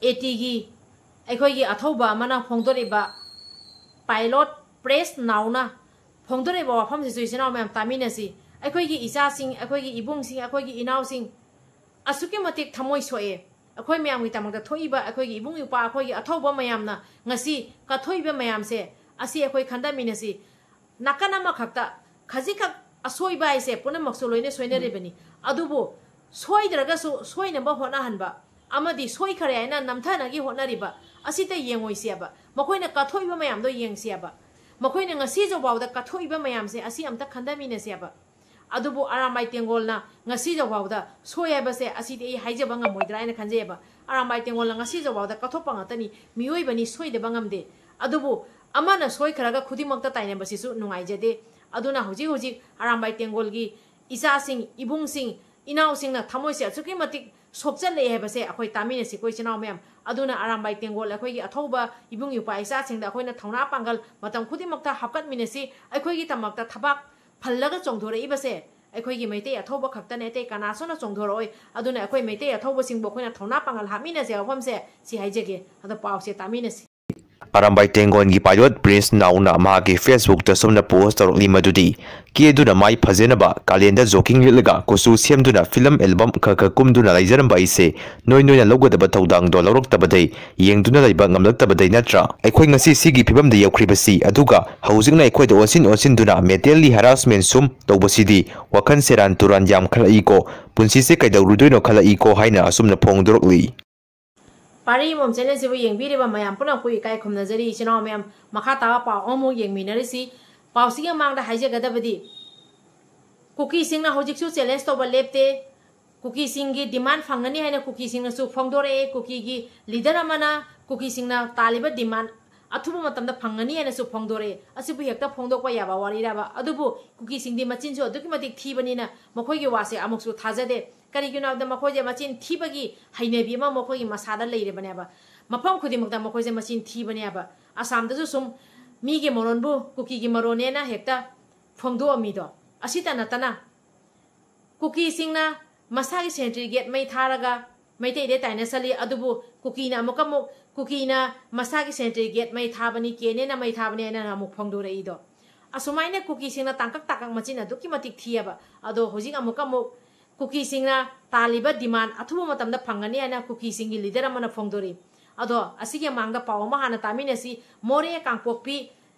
ATꯒꯤ ꯑꯩꯈꯣꯏꯒꯤ ꯑꯊꯧꯕ ꯑꯃꯅ ꯐꯣꯡꯗꯣꯔꯛꯏꯕ, pilot press nowꯅ ꯐꯣꯡꯗꯣꯔꯛꯏꯕ ꯋꯥꯐꯝꯁꯤꯁꯨ, ꯏꯆꯤꯟ ꯏꯅꯥꯎ ꯃꯌꯥꯝ, ꯇꯥꯃꯤꯟꯅꯁꯤ꯫ ꯑꯩꯈꯣꯏꯒꯤ ꯏꯆꯥꯁꯤꯡ, ꯑꯩꯈꯣꯏꯒꯤ ꯏꯕꯨꯡꯁꯤꯡ, ꯑꯩꯈꯣꯏꯒꯤ ꯏꯅꯥꯎꯁꯤꯡ ꯑꯁꯨꯛꯀꯤ ꯃꯇꯤꯛ ꯊꯃꯣꯏ ꯁꯣꯛꯑꯦ꯫ ꯑꯩꯈꯣꯏ ꯃꯌꯥꯝꯒꯤꯗꯃꯛꯇ ꯊꯣꯛꯏꯕ, ꯑꯩꯈꯣꯏꯒꯤ ꯏꯕꯨꯡ ꯏꯄ꯭ꯋꯥ, ꯑꯩꯈꯣꯏꯒꯤ ꯑꯊꯧꯕ ꯃꯌꯥꯝꯅ ꯉꯁꯤ ꯀꯠꯊꯣꯛꯏꯕ ꯃꯌꯥꯝꯁꯦ, ꯑꯁꯤ ꯑꯩꯈꯣꯏ ꯈꯟꯊꯃꯤꯟꯅꯁꯤ꯫ ꯅꯥꯀꯟ ꯑꯃꯈꯛꯇ ꯈꯖꯤꯛꯈꯛ ꯑꯁꯣꯏꯕ ꯍꯥꯏꯁꯦ ꯄꯨꯝꯅꯃꯛꯁꯨ ꯂꯣꯏꯅ ꯁꯣꯏꯅꯔꯤꯕꯅꯤ꯫ ꯑꯗꯨꯕꯨ ꯁꯣꯏꯗ꯭ꯔꯒꯁꯨ ꯁꯣꯏꯅꯕ ꯍꯣꯠꯅꯍꯟꯕ ꯑꯃꯗꯤ ꯁꯣꯏꯈꯔꯦ ꯍꯥꯏꯅ ꯅꯝꯊꯅꯒꯤ ꯍꯣꯠꯅꯔꯤꯕ ꯑꯁꯤꯗ ꯌꯦꯡꯉꯣꯏꯁꯦꯕ꯫ ꯃꯈꯣꯏꯅ ꯀꯠꯊꯣꯛꯏꯕ ꯃꯌꯥꯝꯗꯣ ꯌꯦꯡꯁꯦꯕ꯫ ꯃꯈꯣꯏꯅ ꯉꯁꯤ ꯐꯥꯎꯕꯗ ꯀꯠꯊꯣꯛꯏꯕ ꯃꯌꯥꯝꯁꯦ ꯑꯁꯤ ꯑꯝꯇ ꯈꯟꯊꯃꯤꯟꯅꯁꯦꯕ꯫ ꯑꯗꯨꯕꯨ ꯑꯔꯥꯝꯕꯥꯏ ꯇꯦꯡꯒꯣꯜꯅ ꯉꯁꯤ ꯐꯥꯎꯕꯗ ꯁꯣꯏ ꯍꯥꯏꯕꯁꯦ ꯑꯁꯤꯗꯤ ꯑꯩ ꯍꯥꯏꯖꯕ ꯉꯝꯃꯣꯏꯗ꯭ꯔꯥ ꯍꯥꯏꯅ ꯈꯟꯖꯩꯑꯕ꯫ ꯑꯔꯥꯝꯕꯥꯏ ꯇꯦꯡꯒꯣꯜꯅ ꯉꯁꯤ ꯐꯥꯎꯕꯗ ꯀꯠꯊꯣꯛꯄ ꯉꯥꯛꯇꯅꯤ꯫ ꯃꯤꯑꯣꯏꯕꯅꯤ, ꯁꯣꯏꯗꯕ ꯉꯝꯗꯦ꯫ ꯑꯗꯨꯕꯨ ꯑꯃꯅ ꯁꯣꯏꯈ꯭ꯔꯒ ꯈꯨꯗꯤꯡꯃꯛꯇ ꯇꯥꯏꯅꯕꯁꯤꯁꯨ ꯅꯨꯡꯉꯥꯏꯖꯗꯦ꯫ ꯑꯗꯨꯅ ꯍꯧꯖꯤꯛ ꯍꯧꯖꯤꯛ ꯑꯔꯥꯝꯕꯥꯏ ꯇꯦꯡꯒꯣꯜꯒꯤ ꯏꯆꯥꯁꯤꯡ, ꯏꯕꯨꯡꯁꯤꯡ, ꯏꯅꯥꯎꯁꯤꯡꯅ ꯊꯃꯣꯏꯁꯦ ꯑꯁꯨꯛꯀꯤ ꯃꯇꯤꯛ ꯁꯣꯛꯆꯜꯂꯛꯑꯦ ꯍꯥꯏꯕꯁꯦ ꯑꯩꯈꯣꯏ ꯇꯥꯃꯤꯟꯅꯁꯤꯀꯣ, ꯏꯆꯤꯟ ꯏꯅꯥꯎ ꯃꯌꯥꯝ꯫ ꯑꯗꯨꯅ ꯑꯔꯥꯝꯕꯥꯏ ꯇꯦꯡꯒꯣꯜ, ꯑꯩꯈꯣꯏꯒꯤ ꯑꯊꯧꯕ ꯏꯕꯨꯡ ꯏꯄ꯭ꯋꯥ ꯏꯆꯥꯁꯤꯡꯗ ꯑꯩꯈꯣꯏꯅ ꯊꯧꯅꯥ ꯄꯥꯡꯒꯜ ꯃꯇꯝ ꯈꯨꯗꯤꯡꯃꯛꯇ ꯍꯥꯞꯀꯠꯃꯤꯟꯅꯁꯤ꯫ ꯑꯩꯈꯣꯏꯒꯤꯗꯃꯛꯇ ꯊꯕꯥꯛ ꯐꯜꯂꯒ ꯆꯣꯡꯊꯣꯔꯛꯏꯕꯁꯦ ꯑꯩꯈꯣꯏꯒꯤ ꯃꯩꯇꯩ ꯑꯊꯧꯕ ꯈꯛꯇꯅꯦ, ꯑꯇꯩ ꯀꯅꯥꯁꯨꯅ ꯆꯣꯡꯊꯣꯔꯛꯑꯣꯏ꯫ ꯑꯗꯨꯅ ꯑꯩꯈꯣꯏ ꯃꯩꯇꯩ ꯑꯊꯧꯕꯁꯤꯡꯕꯨ ꯑꯩꯈꯣꯏꯅ ꯊꯧꯅꯥ ꯄꯥꯡꯒꯜ ꯍꯥꯞꯃꯤꯟꯅꯁꯦ꯫ ꯋꯥꯐꯝꯁꯦ ꯁꯤ ꯍꯥꯏꯖꯒꯦ꯫ ꯑꯗꯣ ꯄꯥꯎꯁꯦ ꯇꯥꯃꯤꯟꯅꯁꯤ꯫ ꯑꯔꯥꯝꯕꯥꯏ ꯇꯦꯡꯒꯣꯟꯒꯤ ꯄꯥꯏꯂꯣꯠ ꯄ꯭ꯔꯤꯟꯁ ꯅꯥꯎꯅ ꯃꯍꯥꯛꯀꯤ Facebook-ꯇ ꯑꯁꯨꯝꯅ ꯄꯣꯁ ꯇꯧꯔꯛꯂꯤ ꯃꯗꯨꯗꯤ, ꯀꯦꯗꯨꯅ ꯃꯥꯏ ꯐꯖꯅꯕ, ꯀꯥꯂꯦꯟꯗ ꯖꯣꯒꯤꯡ ꯂꯤꯠꯂꯒ ꯀꯨꯆꯨ ꯁꯦꯝꯗꯨꯅ ꯐꯤꯂꯝ ꯑꯦꯜꯕꯝ ꯈꯔ ꯈꯔ ꯀꯨꯝꯗꯨꯅ ꯂꯩꯖꯔꯝꯕ ꯑꯩꯁꯦ ꯅꯣꯏ ꯅꯣꯏꯅ ꯂꯧꯒꯗꯕ ꯊꯧꯗꯥꯡꯗꯣ ꯂꯧꯔꯛꯇꯕꯗꯩ, ꯌꯦꯡꯗꯨꯅ ꯂꯩꯕ ꯉꯝꯂꯛꯇꯕꯗꯩ ꯅꯠꯇ꯭ꯔꯥ ꯑꯩꯈꯣꯏ ꯉꯁꯤ ꯁꯤꯒꯤ ꯐꯤꯕꯝꯗ ꯌꯧꯈ꯭ꯔꯤꯕꯁꯤ? ꯑꯗꯨꯒ ꯍꯧꯖꯤꯛꯅ ꯑꯩꯈꯣꯏꯗ ꯑꯣꯟꯁꯤꯟ ꯑꯣꯟꯁꯤꯟꯗꯨꯅ ꯃꯦꯟꯇꯦꯜꯂꯤ ꯍꯔꯥꯁꯃꯦꯟ ꯁꯨꯝ ꯇꯧꯕꯁꯤꯗꯤ ꯋꯥꯈꯜ ꯁꯦꯔꯥꯟ ꯇꯨꯔꯥꯟ ꯌꯥꯝꯈꯠꯂꯛꯏꯀꯣ, ꯄꯨꯟꯁꯤꯁꯦ ꯀꯩꯗꯧꯔꯨꯗꯣꯏꯅꯣ ꯈꯜꯂꯛꯏꯀꯣ ꯍꯥꯏꯅ ꯑꯁꯨꯝꯅ ꯐꯣꯡꯗꯣꯔꯛꯂꯤ꯫ ꯄꯥꯔꯤ ꯏꯃꯣꯝ ꯆꯦꯅꯦꯜꯁꯤꯕꯨ ꯌꯦꯡꯕꯤꯔꯤꯕ ꯃꯌꯥꯝ ꯄꯨꯝꯅꯃꯛꯄꯨ ꯏꯀꯥꯏ ꯈꯨꯝꯅꯖꯔꯤ꯫ ꯏꯆꯤꯟ ꯏꯅꯥꯎ ꯃꯌꯥꯝ, ꯃꯈꯥ ꯇꯥꯕ ꯄꯥꯎ ꯑꯃꯃꯨꯛ ꯌꯦꯡꯃꯤꯟꯅꯔꯤꯁꯤ꯫ ꯄꯥꯎꯁꯤꯒꯤ ꯃꯃꯥꯡꯗ ꯍꯥꯏꯖꯒꯗꯕꯗꯤ, ꯀꯨꯀꯤꯁꯤꯡꯅ ꯍꯧꯖꯤꯛꯁꯨ ꯆꯦꯂꯦꯟꯖ ꯇꯧꯕ ꯂꯦꯞꯇꯦ꯫ ꯀꯨꯀꯤꯁꯤꯡꯒꯤ ꯗꯤꯃꯥꯟ ꯐꯪꯒꯅꯤ ꯍꯥꯏꯅ ꯀꯨꯀꯤꯁꯤꯡꯅꯁꯨ ꯐꯣꯡꯗꯣꯔꯛꯑꯦ꯫ ꯀꯨꯀꯤꯒꯤ ꯂꯤꯗꯔ ꯑꯃꯅ ꯀꯨꯀꯤꯁꯤꯡꯅ ꯇꯥꯜꯂꯤꯕ ꯗꯤꯃꯥꯟ ꯑꯊꯨꯕ ꯃꯇꯝꯗ ꯐꯪꯒꯅꯤ ꯍꯥꯏꯅꯁꯨ ꯐꯣꯡꯗꯣꯔꯛꯑꯦ꯫ ꯑꯁꯤꯕꯨ ꯍꯦꯛꯇ ꯐꯣꯡꯗꯣꯛꯄ ꯌꯥꯕ ꯋꯥꯔꯤꯔꯕ? ꯑꯗꯨꯕꯨ ꯀꯨꯀꯤꯁꯤꯡꯗꯤ ꯃꯆꯤꯟꯁꯨ ꯑꯗꯨꯛꯀꯤ ꯃꯇꯤꯛ ꯊꯤꯕꯅꯤꯅ ꯃꯈꯣꯏꯒꯤ ꯋꯥꯁꯦ ꯑꯃꯨꯛꯁꯨ ꯊꯥꯖꯗꯦ꯫ ꯀꯔꯤꯒꯤꯅꯣ ꯍꯥꯏꯕꯗ ꯃꯈꯣꯏꯁꯦ ꯃꯆꯤꯟ ꯊꯤꯕꯒꯤ ꯍꯩꯅꯕꯤ ꯑꯃ ꯃꯈꯣꯏꯒꯤ ꯃꯁꯥꯗ ꯂꯩꯔꯕꯅꯦꯕ꯫ ꯃꯐꯝ ꯈꯨꯗꯤꯡꯃꯛꯇ ꯃꯈꯣꯏꯁꯦ ꯃꯆꯤꯟ ꯊꯤꯕꯅꯦꯕ꯫ ꯑꯁꯥꯝꯗꯁꯨ ꯁꯨꯝ ꯃꯤꯒꯤ ꯃꯔꯣꯟꯕꯨ ꯀꯨꯀꯤꯒꯤ ꯃꯔꯣꯟꯅꯦꯅ ꯍꯦꯛꯇ ꯐꯣꯡꯗꯣꯛꯑꯝꯃꯤꯗꯣ꯫ ꯑꯁꯤꯇ ꯅꯠꯇꯅ ꯀꯨꯀꯤꯁꯤꯡꯅ ꯃꯁꯥꯒꯤ ꯁꯦꯅꯤꯇꯔꯤ ꯒꯦꯠ ꯃꯩ ꯊꯥꯔꯒ ꯃꯩꯇꯩꯗ ꯇꯥꯏꯅ ꯆꯠꯂꯤ꯫ ꯑꯗꯨꯕꯨ ꯀꯨꯀꯤꯅ ꯑꯃꯨꯛꯀ ꯑꯃꯨꯛ ꯀꯨꯀꯤꯅ ꯃꯁꯥꯒꯤ ꯁꯦꯅꯤꯇꯔꯤ ꯒꯦꯠ ꯃꯩ ꯊꯥꯕꯅꯤ, ꯀꯦꯅꯦꯅ ꯃꯩ ꯊꯥꯕꯅꯤ ꯍꯥꯏꯅ ꯑꯃꯨꯛ ꯐꯣꯡꯗꯣꯔꯛꯏꯗꯣ꯫ ꯑꯁꯨꯃꯥꯏꯅ ꯀꯨꯀꯤꯁꯤꯡꯅ ꯇꯥꯡꯀꯛ ꯇꯥꯡꯀꯛ ꯃꯆꯤꯟ ꯑꯗꯨꯛꯀꯤ ꯃꯇꯤꯛ ꯊꯤꯑꯕ꯫ ꯑꯗꯣ ꯍꯧꯖꯤꯛ ꯑꯃꯨꯛꯀ ꯑꯃꯨꯛ ꯀꯨꯀꯤꯁꯤꯡꯅ ꯇꯥꯜꯂꯤꯕ ꯗꯤꯃꯥꯟ ꯑꯊꯨꯕ ꯃꯇꯝꯗ ꯐꯪꯒꯅꯤ ꯍꯥꯏꯅ ꯀꯨꯀꯤꯁꯤꯡꯒꯤ ꯂꯤꯗꯔ ꯑꯃꯅ ꯐꯣꯡꯗꯣꯔꯛꯏ꯫ ꯑꯗꯣ ꯑꯁꯤꯒꯤ ꯃꯃꯥꯡꯗ ꯄꯥꯎ ꯑꯃ ꯍꯥꯟꯅ ꯇꯥꯃꯤꯟꯅꯁꯤ꯫ ꯃꯣꯔꯦ ꯀꯥꯡꯄꯣꯛꯄꯤ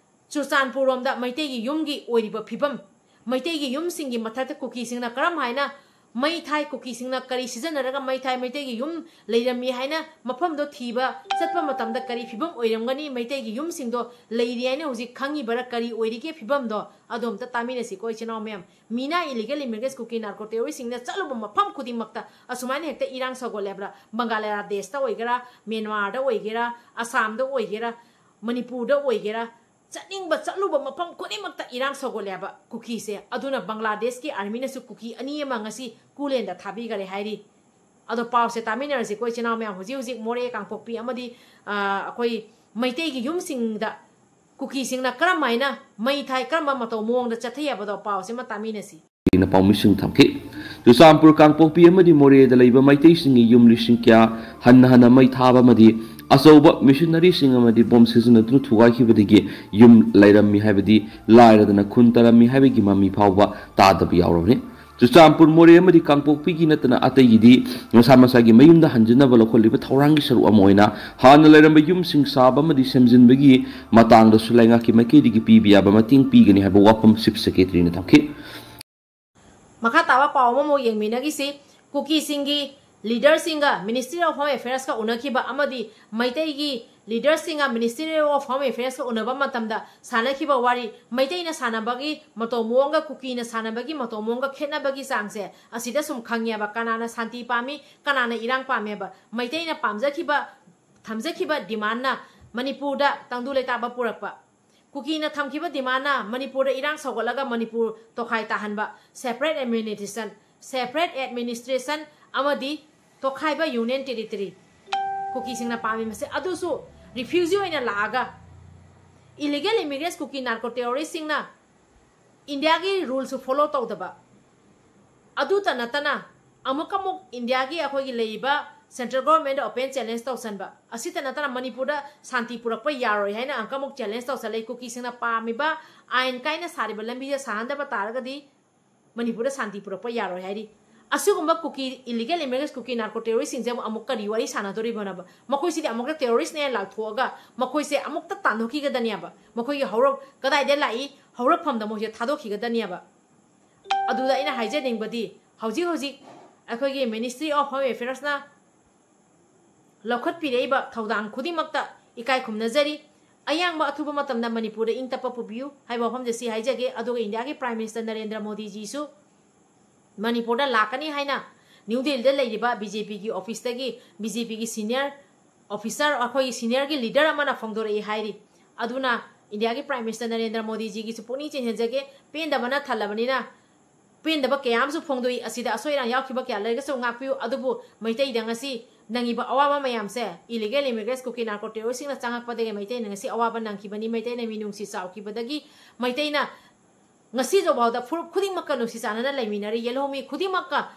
ꯆꯨꯔꯆꯥꯟꯄꯨꯔ ꯔꯣꯝꯗ ꯃꯩꯇꯩꯒꯤ ꯌꯨꯝꯒꯤ ꯑꯣꯏꯔꯤꯕ ꯐꯤꯕꯝ, ꯃꯩꯇꯩꯒꯤ ꯌꯨꯝꯁꯤꯡꯒꯤ ꯃꯊꯛꯇ ꯀꯨꯀꯤꯁꯤꯡꯅ ꯀꯔꯝ ꯍꯥꯏꯅ ꯃꯩ ꯊꯥꯏ, ꯀꯨꯀꯤꯁꯤꯡꯅ ꯀꯔꯤ ꯁꯤꯖꯤꯟꯅꯔꯒ ꯃꯩ ꯊꯥꯏ, ꯃꯩꯇꯩꯒꯤ ꯌꯨꯝ ꯂꯩꯔꯝꯃꯤ ꯍꯥꯏꯅ ꯃꯐꯝꯗꯣ ꯊꯤꯕ ꯆꯠꯄ ꯃꯇꯝꯗ ꯀꯔꯤ ꯐꯤꯕꯝ ꯑꯣꯏꯔꯝꯒꯅꯤ, ꯃꯩꯇꯩꯒꯤ ꯌꯨꯝꯁꯤꯡꯗꯣ ꯂꯩꯔꯤ ꯍꯥꯏꯅ ꯍꯧꯖꯤꯛ ꯈꯪꯉꯤꯕꯔꯥ, ꯀꯔꯤ ꯑꯣꯏꯔꯤꯒꯦ ꯐꯤꯕꯝꯗꯣ, ꯑꯗꯣ ꯑꯝꯇ ꯇꯥꯃꯤꯟꯅꯁꯤꯀꯣ ꯏꯆꯤꯟ ꯏꯅꯥꯎ ꯃꯌꯥꯝ꯫ ꯃꯤꯅ ꯏꯂꯤꯒꯦꯜ ꯏꯃꯤꯒ꯭ꯔꯦꯟꯁ ꯀꯨꯀꯤ ꯅꯥꯔꯀꯣ ꯇꯦꯔꯣꯔꯤꯁꯁꯤꯡꯅ ꯆꯠꯂꯨꯕ ꯃꯐꯝ ꯈꯨꯗꯤꯡꯃꯛꯇ ꯑꯁꯨꯃꯥꯏꯅ ꯍꯦꯛꯇ ꯏꯔꯥꯡ ꯁꯧꯒꯠꯂꯦ ꯍꯥꯏꯕ꯭ꯔꯥ? ꯕꯪꯒ꯭ꯂꯥꯗꯦꯁꯇ ꯑꯣꯏꯒꯦꯔꯥ, ꯃ꯭ꯌꯥꯟꯃꯥꯔꯗ ꯑꯣꯏꯒꯦꯔꯥ, ꯑꯁꯥꯝꯗ ꯑꯣꯏꯒꯦꯔꯥ, ꯃꯅꯤꯄꯨꯔꯗ ꯑꯣꯏꯒꯦꯔꯥ, ꯆꯠꯅꯤꯡꯕ ꯆꯠꯂꯨꯕ ꯃꯐꯝ ꯈꯨꯗꯤꯡꯃꯛꯇ ꯏꯔꯥꯡ ꯁꯧꯒꯠꯂꯦ ꯍꯥꯏꯕ ꯀꯨꯀꯤꯁꯦ꯫ ꯑꯗꯨꯅ ꯕꯪꯒ꯭ꯂꯥꯗꯦꯁꯀꯤ ꯑꯥꯔꯃꯤꯅꯁꯨ ꯀꯨꯀꯤ ꯑꯅꯤ ꯑꯃ ꯉꯁꯤ ꯀꯨꯂꯦꯟꯗ ꯊꯥꯕꯤꯈꯔꯦ ꯍꯥꯏꯔꯤ꯫ ꯑꯗꯣ ꯄꯥꯎꯁꯦ ꯇꯥꯃꯤꯟꯅꯔꯁꯤꯀꯣ ꯏꯆꯤꯟ ꯏꯅꯥꯎ ꯃꯌꯥꯝ꯫ ꯍꯧꯖꯤꯛ ꯍꯧꯖꯤꯛ ꯃꯣꯔꯦ ꯀꯥꯡꯄꯣꯛꯄꯤ ꯑꯃꯗꯤ, ꯑ, ꯑꯩꯈꯣꯏ ꯃꯩꯇꯩꯒꯤ ꯌꯨꯝꯁꯤꯡꯗ ꯀꯨꯀꯤꯁꯤꯡꯅ ꯀꯔꯝ ꯍꯥꯏꯅ ꯃꯩ ꯊꯥꯏ, ꯀꯔꯝꯕ ꯃꯇꯧ ꯃꯑꯣꯡꯗ ꯆꯠꯊꯩ ꯍꯥꯏꯕꯗꯣ ꯄꯥꯎꯁꯤꯃ ꯇꯥꯃꯤꯟꯅꯁꯤ꯫ ꯄꯥꯎꯃꯤꯁꯤꯡ ꯊꯝꯈꯤ꯫ ꯆꯨꯔꯆꯥꯟꯄꯨꯔ, ꯀꯥꯡꯄꯣꯛꯄꯤ ꯑꯃꯗꯤ ꯃꯣꯔꯦꯗ ꯂꯩꯕ ꯃꯩꯇꯩꯁꯤꯡꯒꯤ ꯌꯨꯝ ꯂꯤꯁꯤꯡ ꯀꯌꯥ ꯍꯟꯅ ꯍꯟꯅ ꯃꯩ ꯊꯥꯕ ꯑꯃꯗꯤ ꯑꯆꯧꯕ ꯃꯤꯁꯟꯅꯔꯤꯁꯤꯡ ꯑꯃꯗꯤ ꯕꯣꯝ ꯁꯤꯖꯤꯟꯅꯗꯨꯅ ꯊꯨꯒꯥꯏꯈꯤꯕꯗꯒꯤ ꯌꯨꯝ ꯂꯩꯔꯝꯃꯤ ꯍꯥꯏꯕꯗꯤ ꯂꯥꯏꯔꯗꯅ ꯈꯨꯟ ꯇꯥꯔꯝꯃꯤ ꯍꯥꯏꯕꯒꯤ ꯃꯃꯤ ꯐꯥꯎꯕ ꯇꯥꯗꯕ ꯌꯥꯎꯔꯕꯅꯤ꯫ ꯆꯨꯔꯆꯥꯟꯄꯨꯔ, ꯃꯣꯔꯦ ꯑꯃꯗꯤ ꯀꯥꯡꯄꯣꯛꯄꯤꯒꯤ ꯅꯠꯇꯅ ꯑꯇꯩꯒꯤꯗꯤ ꯃꯁꯥ ꯃꯁꯥꯒꯤ ꯃꯌꯨꯝꯗ ꯍꯟꯖꯤꯟꯅꯕ ꯂꯧꯈꯠꯂꯤꯕ ꯊꯧꯔꯥꯡꯒꯤ ꯁꯔꯨꯛ ꯑꯃ ꯑꯣꯏꯅ ꯍꯥꯟꯅ ꯂꯩꯔꯝꯕ ꯌꯨꯝꯁꯤꯡ ꯁꯥꯕ ꯑꯃꯗꯤ ꯁꯦꯝꯖꯤꯟꯕꯒꯤ ꯃꯇꯥꯡꯗꯁꯨ ꯂꯩꯉꯥꯛꯀꯤ ꯃꯥꯏꯀꯩꯗꯒꯤ ꯄꯤꯕ ꯌꯥꯕ ꯃꯇꯦꯡ ꯄꯤꯒꯅꯤ ꯍꯥꯏꯕ ꯋꯥꯐꯝ ꯆꯤꯐ ꯁꯦꯀ꯭ꯔꯦꯇꯔꯤꯅ ꯊꯝꯈꯤ꯫ ꯃꯈꯥ ꯇꯥꯕ ꯄꯥꯎ ꯑꯃꯃꯨꯛ ꯌꯦꯡꯃꯤꯟꯅꯈꯤꯁꯤ꯫ ꯀꯨꯀꯤꯁꯤꯡꯒꯤ ꯂꯤꯗꯔꯁꯤꯡꯒ ꯃꯤꯅꯤꯁꯇ꯭ꯔꯤ ꯑꯣꯐ ꯍꯣꯝ ꯑꯦꯐꯤꯌꯔꯁꯀ ꯎꯅꯈꯤꯕ ꯑꯃꯗꯤ ꯃꯩꯇꯩꯒꯤ ꯂꯤꯗꯔꯁꯤꯡꯒ ꯃꯤꯅꯤꯁꯇ꯭ꯔꯤ ꯑꯣꯐ ꯍꯣꯝ ꯑꯦꯐꯤꯌꯔꯁꯀ ꯎꯅꯕ ꯃꯇꯝꯗ ꯁꯥꯟꯅꯈꯤꯕ ꯋꯥꯔꯤ, ꯃꯩꯇꯩꯅ ꯁꯥꯟꯅꯕꯒꯤ ꯃꯇꯧ ꯃꯑꯣꯡꯒ ꯀꯨꯀꯤꯅ ꯁꯥꯟꯅꯕꯒꯤ ꯃꯇꯧ ꯃꯑꯣꯡꯒ ꯈꯦꯠꯅꯕꯒꯤ ꯆꯥꯡꯁꯦ ꯑꯁꯤꯗ ꯁꯨꯝ ꯈꯪꯉꯦꯕ꯫ ꯀꯅꯥꯅ ꯁꯥꯟꯇꯤ ꯄꯥꯝꯃꯤ, ꯀꯅꯥꯅ ꯏꯔꯥꯡ ꯄꯥꯝꯃꯦꯕ꯫ ꯃꯩꯇꯩꯅ ꯄꯥꯝꯖꯈꯤꯕ, ꯊꯝꯖꯈꯤꯕ ꯗꯤꯃꯥꯟꯅ ꯃꯅꯤꯄꯨꯔꯗ ꯇꯪꯗꯨ ꯂꯩꯇꯥꯕ ꯄꯨꯔꯛꯄ꯫ ꯀꯨꯀꯤꯅ ꯊꯝꯈꯤꯕ ꯗꯤꯃꯥꯟꯅ ꯃꯅꯤꯄꯨꯔꯗ ꯏꯔꯥꯡ ꯁꯧꯒꯠꯂꯒ ꯃꯅꯤꯄꯨꯔ ꯇꯣꯈꯥꯏ ꯇꯥꯍꯟꯕ, separate administration, separate administration ꯑꯃꯗꯤ ꯇꯣꯈꯥꯏꯕ union territory ꯀꯨꯀꯤꯁꯤꯡꯅ ꯄꯥꯝꯃꯤ꯫ ꯃꯁꯤ ꯑꯗꯨꯁꯨ refugee ꯑꯣꯏꯅ ꯂꯥꯛꯑꯒ illegal immigrants ꯀꯨꯀꯤ narco terroristꯁꯤꯡꯅ ꯏꯟꯗꯤꯌꯥꯒꯤ ꯔꯨꯜꯁꯨ ꯐꯣꯂꯣ ꯇꯧꯗꯕ, ꯑꯗꯨꯇ ꯅꯠꯇꯅ ꯑꯃꯨꯛꯀ ꯑꯃꯨꯛ ꯏꯟꯗꯤꯌꯥꯒꯤ ꯑꯩꯈꯣꯏꯒꯤ ꯂꯩꯔꯤꯕ central governmentꯗ open challenge ꯇꯧꯁꯟꯕ, ꯑꯁꯤꯇ ꯅꯠꯇꯅ ꯃꯅꯤꯄꯨꯔꯗ ꯁꯥꯟꯇꯤ ꯄꯨꯔꯛꯄ ꯌꯥꯔꯣꯏ ꯍꯥꯏꯅ ꯑꯃꯨꯛꯀ ꯑꯃꯨꯛ challenge ꯇꯧꯁꯜꯂꯛꯏ꯫ ꯀꯨꯀꯤꯁꯤꯡꯅ ꯄꯥꯝꯃꯤꯕ ꯑꯥꯏꯟ ꯀꯥꯏꯅ ꯁꯥꯔꯤꯕ ꯂꯝꯕꯤꯁꯦ ꯁꯥꯍꯟꯗꯕ ꯇꯥꯔꯒꯗꯤ ꯃꯅꯤꯄꯨꯔꯗ ꯁꯥꯟꯇꯤ ꯄꯨꯔꯛꯄ ꯌꯥꯔꯣꯏ ꯍꯥꯏꯔꯤ꯫ ꯑꯁꯤꯒꯨꯝꯕ ꯀꯨꯀꯤ illegal immigrants, ꯀꯨꯀꯤ narco terroristꯁꯤꯡꯁꯦ ꯑꯃꯨꯛ ꯀꯔꯤ ꯋꯥꯔꯤ ꯁꯥꯟꯅꯗꯣꯔꯤꯕꯅꯣꯕ? ꯃꯈꯣꯏꯁꯤꯗꯤ ꯑꯃꯨꯛꯇ terroristꯅꯦ ꯂꯥꯎꯊꯣꯛꯑꯒ ꯃꯈꯣꯏꯁꯦ ꯑꯃꯨꯛꯇ ꯇꯥꯟꯊꯣꯛꯈꯤꯒꯗꯅꯦꯕ꯫ ꯃꯈꯣꯏꯒꯤ ꯍꯧꯔꯛ ꯀꯗꯥꯏꯗ ꯂꯥꯛꯏ, ꯍꯧꯔꯛꯐꯝꯗ ꯃꯣꯏꯁꯦ ꯊꯥꯗꯣꯛꯈꯤꯒꯗꯅꯦꯕ꯫ ꯑꯗꯨꯗ ꯑꯩꯅ ꯍꯥꯏꯖꯅꯤꯡꯕꯗꯤ, ꯍꯧꯖꯤꯛ ꯍꯧꯖꯤꯛ ꯑꯩꯈꯣꯏꯒꯤ Ministry of Home Affairsꯅ ꯂꯧꯈꯠꯄꯤꯔꯛꯏꯕ ꯊꯧꯗꯥꯡ ꯈꯨꯗꯤꯡꯃꯛꯇ ꯏꯀꯥꯏ ꯈꯨꯝꯅꯖꯔꯤ꯫ ꯑꯌꯥꯡꯕ ꯑꯊꯨꯕ ꯃꯇꯝꯗ ꯃꯅꯤꯄꯨꯔꯗ ꯏꯪ ꯇꯞꯄ ꯄꯨꯕꯤꯌꯨ ꯍꯥꯏꯕ ꯋꯥꯐꯝꯁꯦ ꯁꯤ ꯍꯥꯏꯖꯒꯦ꯫ ꯑꯗꯨꯒ ꯏꯟꯗꯤꯌꯥꯒꯤ Prime Minister ꯅꯔꯦꯟꯗ꯭ꯔ ꯃꯣꯗꯤꯖꯤꯁꯨ ꯃꯅꯤꯄꯨꯔꯗ ꯂꯥꯛꯀꯅꯤ ꯍꯥꯏꯅ ꯅ꯭ꯌꯨ ꯗꯦꯜꯂꯤꯗ ꯂꯩꯔꯤꯕ BJPꯒꯤ officeꯇꯒꯤ, BJPꯒꯤ senior officer, ꯑꯩꯈꯣꯏꯒꯤ seniorꯒꯤ leader ꯑꯃꯅ ꯐꯣꯡꯗꯣꯔꯛꯏ ꯍꯥꯏꯔꯤ꯫ ꯑꯗꯨꯅ ꯏꯟꯗꯤꯌꯥꯒꯤ Prime Minister ꯅꯔꯦꯟꯗ꯭ꯔ ꯃꯣꯗꯤꯖꯤꯒꯤꯁꯨ ꯄꯨꯛꯅꯤꯡ ꯆꯤꯡꯁꯤꯟꯖꯒꯦ, ꯄꯦꯟꯗꯕꯅ ꯊꯜꯂꯕꯅꯤꯅ, ꯄꯦꯟꯗꯕ ꯀꯌꯥ ꯑꯃꯁꯨ ꯐꯣꯡꯗꯣꯛꯏ꯫ ꯑꯁꯤꯗ ꯑꯁꯣꯏ ꯑꯔꯥꯟ ꯌꯥꯎꯈꯤꯕ ꯀꯌꯥ ꯂꯩꯔꯒꯁꯨ ꯉꯥꯛꯄꯤꯌꯨ꯫ ꯑꯗꯨꯕꯨ ꯃꯩꯇꯩꯗ ꯉꯁꯤ ꯅꯪꯉꯤꯕ ꯑꯋꯥꯕ ꯃꯌꯥꯝꯁꯦ, illegal immigrants, ꯀꯨꯀꯤ narco terroristꯁꯤꯡꯅ ꯆꯪꯉꯛꯄꯗꯒꯤ ꯃꯩꯇꯩꯅ ꯉꯁꯤ ꯑꯋꯥꯕ ꯅꯪꯈꯤꯕꯅꯤ꯫ ꯃꯩꯇꯩꯅ ꯃꯤꯅꯨꯡꯁꯤ ꯆꯥꯎꯈꯤꯕꯗꯒꯤ ꯃꯩꯇꯩꯅ ꯉꯁꯤꯐꯥꯎꯗ ꯐꯨꯔꯨꯞ ꯈꯨꯗꯤꯡꯃꯛꯀ ꯅꯨꯡꯁꯤ ꯆꯥꯟꯅꯅ ꯂꯩꯃꯤꯟꯅꯔꯤ꯫ ꯌꯦꯜꯍꯧꯃꯤ ꯈꯨꯗꯤꯡꯃꯛꯀ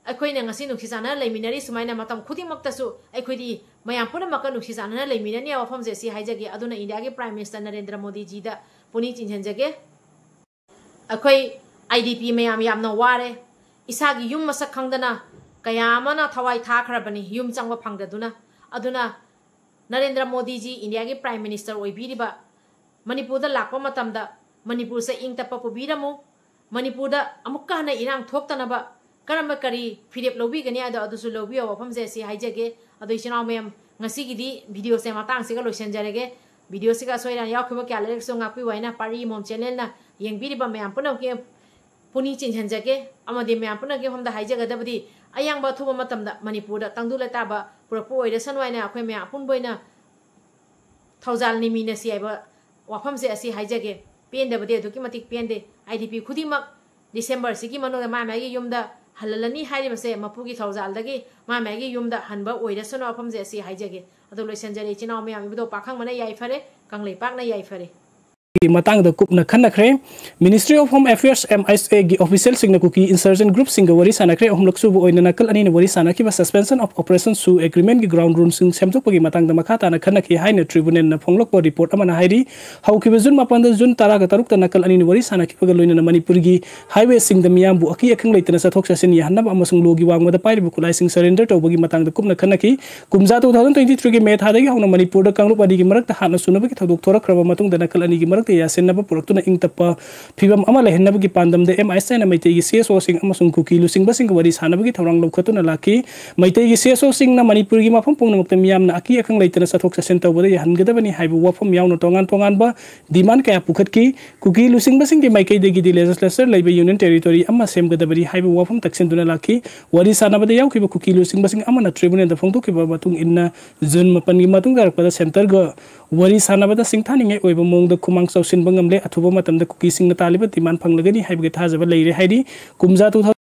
ꯑꯩꯈꯣꯏꯅ ꯉꯁꯤ ꯅꯨꯡꯁꯤ ꯆꯥꯟꯅꯅ ꯂꯩꯃꯤꯟꯅꯔꯤ, ꯁꯨꯃꯥꯏꯅ ꯃꯇꯝ ꯈꯨꯗꯤꯡꯃꯛꯇꯁꯨ ꯑꯩꯈꯣꯏꯗꯤ ꯃꯌꯥꯝ ꯄꯨꯝꯅꯃꯛꯀ ꯅꯨꯡꯁꯤ ꯆꯥꯟꯅꯅ ꯂꯩꯃꯤꯟꯅꯅꯤ ꯍꯥꯏꯕ ꯋꯥꯐꯝꯁꯦ ꯑꯁꯤ ꯍꯥꯏꯖꯒꯦ꯫ ꯑꯗꯨꯅ ꯏꯟꯗꯤꯌꯥꯒꯤ Prime Minister ꯅꯔꯦꯟꯗ꯭ꯔ ꯃꯣꯗꯤꯖꯤꯗ ꯄꯨꯛꯅꯤꯡ ꯆꯤꯡꯁꯤꯟꯖꯒꯦ꯫ ꯑꯩꯈꯣꯏ IDP ꯃꯌꯥꯝ ꯌꯥꯝꯅ ꯋꯥꯔꯦ꯫ ꯏꯁꯥꯒꯤ ꯌꯨꯝ ꯃꯁꯛ ꯈꯪꯗꯅ ꯀꯌꯥ ꯑꯃꯅ ꯊꯋꯥꯏ ꯊꯥꯈ꯭ꯔꯕꯅꯤ, ꯌꯨꯝ ꯆꯪꯕ ꯐꯪꯗꯗꯨꯅ꯫ ꯑꯗꯨꯅ ꯅꯔꯦꯟꯗ꯭ꯔ ꯃꯣꯗꯤꯖꯤ ꯏꯟꯗꯤꯌꯥꯒꯤ Prime Minister ꯑꯣꯏꯕꯤꯔꯤꯕ, ꯃꯅꯤꯄꯨꯔꯗ ꯂꯥꯛꯄ ꯃꯇꯝꯗ ꯃꯅꯤꯄꯨꯔꯁꯦ ꯏꯪ ꯇꯞꯄ ꯄꯨꯕꯤꯔꯝꯃꯨ꯫ ꯃꯅꯤꯄꯨꯔꯗ ꯑꯃꯨꯛꯀ ꯍꯟꯅ ꯏꯔꯥꯡ ꯊꯣꯛꯇꯅꯕ ꯀꯔꯝꯕ ꯀꯔꯤ ꯐꯤꯔꯦꯞ ꯂꯧꯕꯤꯒꯅꯤ ꯍꯥꯏꯗꯣ ꯑꯗꯨꯁꯨ ꯂꯧꯕꯤꯌꯣ ꯋꯥꯐꯝꯁꯦ ꯑꯁꯤ ꯍꯥꯏꯖꯒꯦ꯫ ꯑꯗꯣ ꯏꯆꯤꯟ ꯏꯅꯥꯎ ꯃꯌꯥꯝ, ꯉꯁꯤꯒꯤꯗꯤ video ꯁꯦ ꯃꯇꯥꯡꯁꯤꯒ ꯂꯣꯏꯁꯤꯟꯖꯔꯒꯦ꯫ Video ꯁꯤꯒ ꯑꯁꯣꯏ ꯑꯔꯥꯟ ꯌꯥꯎꯈꯤꯕ ꯀꯌꯥ ꯂꯩꯔꯒꯁꯨ ꯉꯥꯛꯄꯤꯌꯨ ꯍꯥꯏꯅ ꯄꯥꯔꯤ ꯃꯣꯝ channel ꯅ ꯌꯦꯡꯕꯤꯔꯤꯕ ꯃꯌꯥꯝ ꯄꯨꯝꯅꯃꯛꯀꯤ ꯄꯨꯛꯅꯤꯡ ꯆꯤꯡꯁꯤꯟꯖꯒꯦ꯫ ꯑꯃꯗꯤ ꯃꯌꯥꯝ ꯄꯨꯝꯅꯃꯛꯀꯤ ꯃꯐꯝꯗ ꯍꯥꯏꯖꯒꯗꯕꯗꯤ, ꯑꯌꯥꯡꯕ ꯑꯊꯨꯕ ꯃꯇꯝꯗ ꯃꯅꯤꯄꯨꯔꯗ ꯇꯪꯗꯨ ꯂꯩꯇꯥꯕ ꯄꯨꯔꯛꯄ ꯑꯣꯏꯔꯁꯅꯨ ꯍꯥꯏꯅ ꯑꯩꯈꯣꯏ ꯃꯌꯥꯝ ꯑꯄꯨꯟꯕ ꯑꯣꯏꯅ ꯊꯧꯖꯥꯜ ꯅꯤꯃꯤꯟꯅꯁꯤ ꯍꯥꯏꯕ ꯋꯥꯐꯝꯁꯦ ꯑꯁꯤ ꯍꯥꯏꯖꯒꯦ꯫ ꯄꯦꯟꯗꯕꯗꯤ ꯑꯗꯨꯛꯀꯤ ꯃꯇꯤꯛ ꯄꯦꯟꯗꯦ꯫ IDP ꯈꯨꯗꯤꯡꯃꯛ December ꯁꯤꯒꯤ ꯃꯅꯨꯡꯗ ꯃꯥ ꯃꯥꯒꯤ ꯌꯨꯝꯗ ꯍꯜꯍꯜꯂꯅꯤ ꯍꯥꯏꯔꯤꯕꯁꯦ ꯃꯄꯨꯒꯤ ꯊꯧꯖꯥꯜꯗꯒꯤ ꯃꯥ ꯃꯥꯒꯤ ꯌꯨꯝꯗ ꯍꯟꯕ ꯑꯣꯏꯔꯁꯅꯨ ꯋꯥꯐꯝꯁꯦ ꯑꯁꯤ ꯍꯥꯏꯖꯒꯦ꯫ ꯑꯗꯣ ꯂꯣꯏꯁꯤꯟꯖꯔꯦ꯫ ꯏꯆꯤꯟ ꯏꯅꯥꯎ ꯃꯌꯥꯝ, ꯏꯕꯨꯙꯧ ꯄꯥꯈꯪꯕꯅ ꯌꯥꯏꯐꯔꯦ, ꯀꯪꯂꯩꯄꯥꯛꯅ ꯌꯥꯏꯐꯔꯦ꯫ ꯒꯤ ꯃꯇꯥꯡꯗ ꯀꯨꯞꯅ ꯈꯟꯅꯈ꯭ꯔꯦ꯫ Ministry of Home Affairs, MHA ꯒꯤ official ꯁꯤꯡꯅ ꯀꯨꯀꯤ insurgent group ꯁꯤꯡꯒ ꯋꯥꯔꯤ ꯁꯥꯟꯅꯈ꯭ꯔꯦ꯫ ꯑꯍꯨꯝꯂꯛ ꯁꯨꯕ ꯑꯣꯏꯅ ꯅꯥꯀꯜ ꯑꯅꯤꯅ ꯋꯥꯔꯤ ꯁꯥꯟꯅꯈꯤꯕ Suspension of Operation ꯁꯨ agreement ꯒꯤ ground rule ꯁꯤꯡ ꯁꯦꯝꯗꯣꯛꯄꯒꯤ ꯃꯇꯥꯡꯗ ꯃꯈꯥ ꯇꯥꯅ ꯈꯟꯅꯈꯤ ꯍꯥꯏꯅ tribunal ꯅ ꯐꯣꯡꯂꯛꯄ report ꯑꯃꯅ ꯍꯥꯏꯔꯤ꯫ ꯍꯧꯈꯤꯕ June ꯃꯥꯄꯟꯗ, June ꯇꯔꯥꯒ ꯇꯔꯨꯛꯇ ꯅꯥꯀꯜ ꯑꯅꯤꯅ ꯋꯥꯔꯤ ꯁꯥꯟꯅꯈꯤꯕꯒ ꯂꯣꯏꯅꯅ ꯃꯅꯤꯄꯨꯔꯒꯤ highway ꯁꯤꯡꯗ ꯃꯤꯌꯥꯝꯕꯨ ꯑꯀꯤ ꯑꯈꯪ ꯂꯩꯇꯅ ꯆꯠꯊꯣꯛ ꯆꯠꯁꯤꯟ ꯌꯥꯍꯟꯅꯕ ꯑꯃꯁꯨꯡ ꯂꯣꯒꯤ ꯋꯥꯡꯃꯗ ꯄꯥꯏꯔꯤꯕ ꯈꯨꯠꯂꯥꯏꯁꯤꯡ surrender ꯇꯧꯕꯒꯤ ꯃꯇꯥꯡꯗ ꯀꯨꯞꯅ ꯈꯟꯅꯈꯤ꯫ ꯀꯨꯝꯖꯥ two thousand twenty three ꯒꯤ May ꯊꯥꯗꯒꯤ ꯍꯧꯅ ꯃꯅꯤꯄꯨꯔꯗ ꯀꯥꯡꯂꯨꯞ ꯑꯅꯤꯒꯤ ꯃꯔꯛꯇ ꯍꯥꯠꯅ ꯁꯨꯅꯕꯒꯤ ꯊꯧꯗꯣꯛ ꯊꯣꯔꯛꯈ꯭ꯔꯕ ꯃꯇꯨꯡꯗ ꯅꯥꯀꯜ ꯑꯅꯤꯒꯤ ꯃꯔꯛꯇ ꯌꯥꯁꯤꯟꯅꯕ ꯄꯨꯔꯛꯇꯨꯅ ꯏꯪ ꯇꯞꯄ ꯐꯤꯕꯝ ꯑꯃ ꯂꯩꯍꯟꯅꯕꯒꯤ ꯄꯥꯟꯗꯝꯗ MHA ꯅ ꯃꯩꯇꯩꯒꯤ CSO ꯁꯤꯡ ꯑꯃꯁꯨꯡ ꯀꯨꯀꯤ ꯂꯨꯆꯤꯡꯕꯁꯤꯡꯒ ꯋꯥꯔꯤ ꯁꯥꯟꯅꯕꯒꯤ ꯊꯧꯔꯥꯡ ꯂꯧꯈꯠꯇꯨꯅ ꯂꯥꯛꯈꯤ꯫ ꯃꯩꯇꯩꯒꯤ CSO ꯁꯤꯡꯅ ꯃꯅꯤꯄꯨꯔꯒꯤ ꯃꯐꯝ ꯄꯨꯝꯅꯃꯛꯇ ꯃꯤꯌꯥꯝꯅ ꯑꯀꯤ ꯑꯈꯪ ꯂꯩꯇꯅ ꯆꯠꯊꯣꯛ ꯆꯠꯁꯤꯟ ꯇꯧꯕꯗ ꯌꯥꯍꯟꯒꯗꯕꯅꯤ ꯍꯥꯏꯕ ꯋꯥꯐꯝ ꯌꯥꯎꯅ ꯇꯣꯉꯥꯟ ꯇꯣꯉꯥꯟꯕ demand ꯀꯌꯥ ꯄꯨꯈꯠꯈꯤ꯫ ꯀꯨꯀꯤ ꯂꯨꯆꯤꯡꯕꯁꯤꯡꯒꯤ ꯃꯥꯏꯀꯩꯗꯒꯤꯗꯤ legislature ꯂꯩꯕ union territory ꯑꯃ ꯁꯦꯝꯒꯗꯕꯅꯤ ꯍꯥꯏꯕ ꯋꯥꯐꯝ ꯇꯛꯁꯤꯟꯗꯨꯅ ꯂꯥꯛꯈꯤ꯫ ꯋꯥꯔꯤ ꯁꯥꯟꯅꯕꯗ ꯌꯥꯎꯈꯤꯕ ꯀꯨꯀꯤ ꯂꯨꯆꯤꯡꯕꯁꯤꯡ ꯑꯃꯅ tribunal ꯗ ꯐꯣꯡꯗꯣꯛꯈꯤꯕ ꯃꯇꯨꯡ ꯏꯟꯅ, June ꯃꯥꯄꯟꯒꯤ ꯃꯇꯨꯡ ꯇꯥꯔꯛꯄꯗ centre ꯒ ꯋꯥꯔꯤ ꯁꯥꯟꯅꯕꯗ ꯁꯤꯡꯊꯥꯅꯤꯡꯉꯥꯏ ꯑꯣꯏꯕ ꯃꯑꯣꯡꯗ ꯈꯨꯃꯥꯡ ꯆꯥꯎꯁꯤꯟꯕ ꯉꯝꯂꯦ꯫ ꯑꯊꯨꯕ ꯃꯇꯝꯗ ꯀꯨꯀꯤꯁꯤꯡꯅ ꯇꯥꯜꯂꯤꯕ demand ꯐꯪꯂꯒꯅꯤ ꯍꯥꯏꯕꯒꯤ ꯊꯥꯖꯕ ꯂꯩꯔꯦ ꯍꯥꯏꯔꯤ꯫ ꯀꯨꯝꯖꯥ two thousand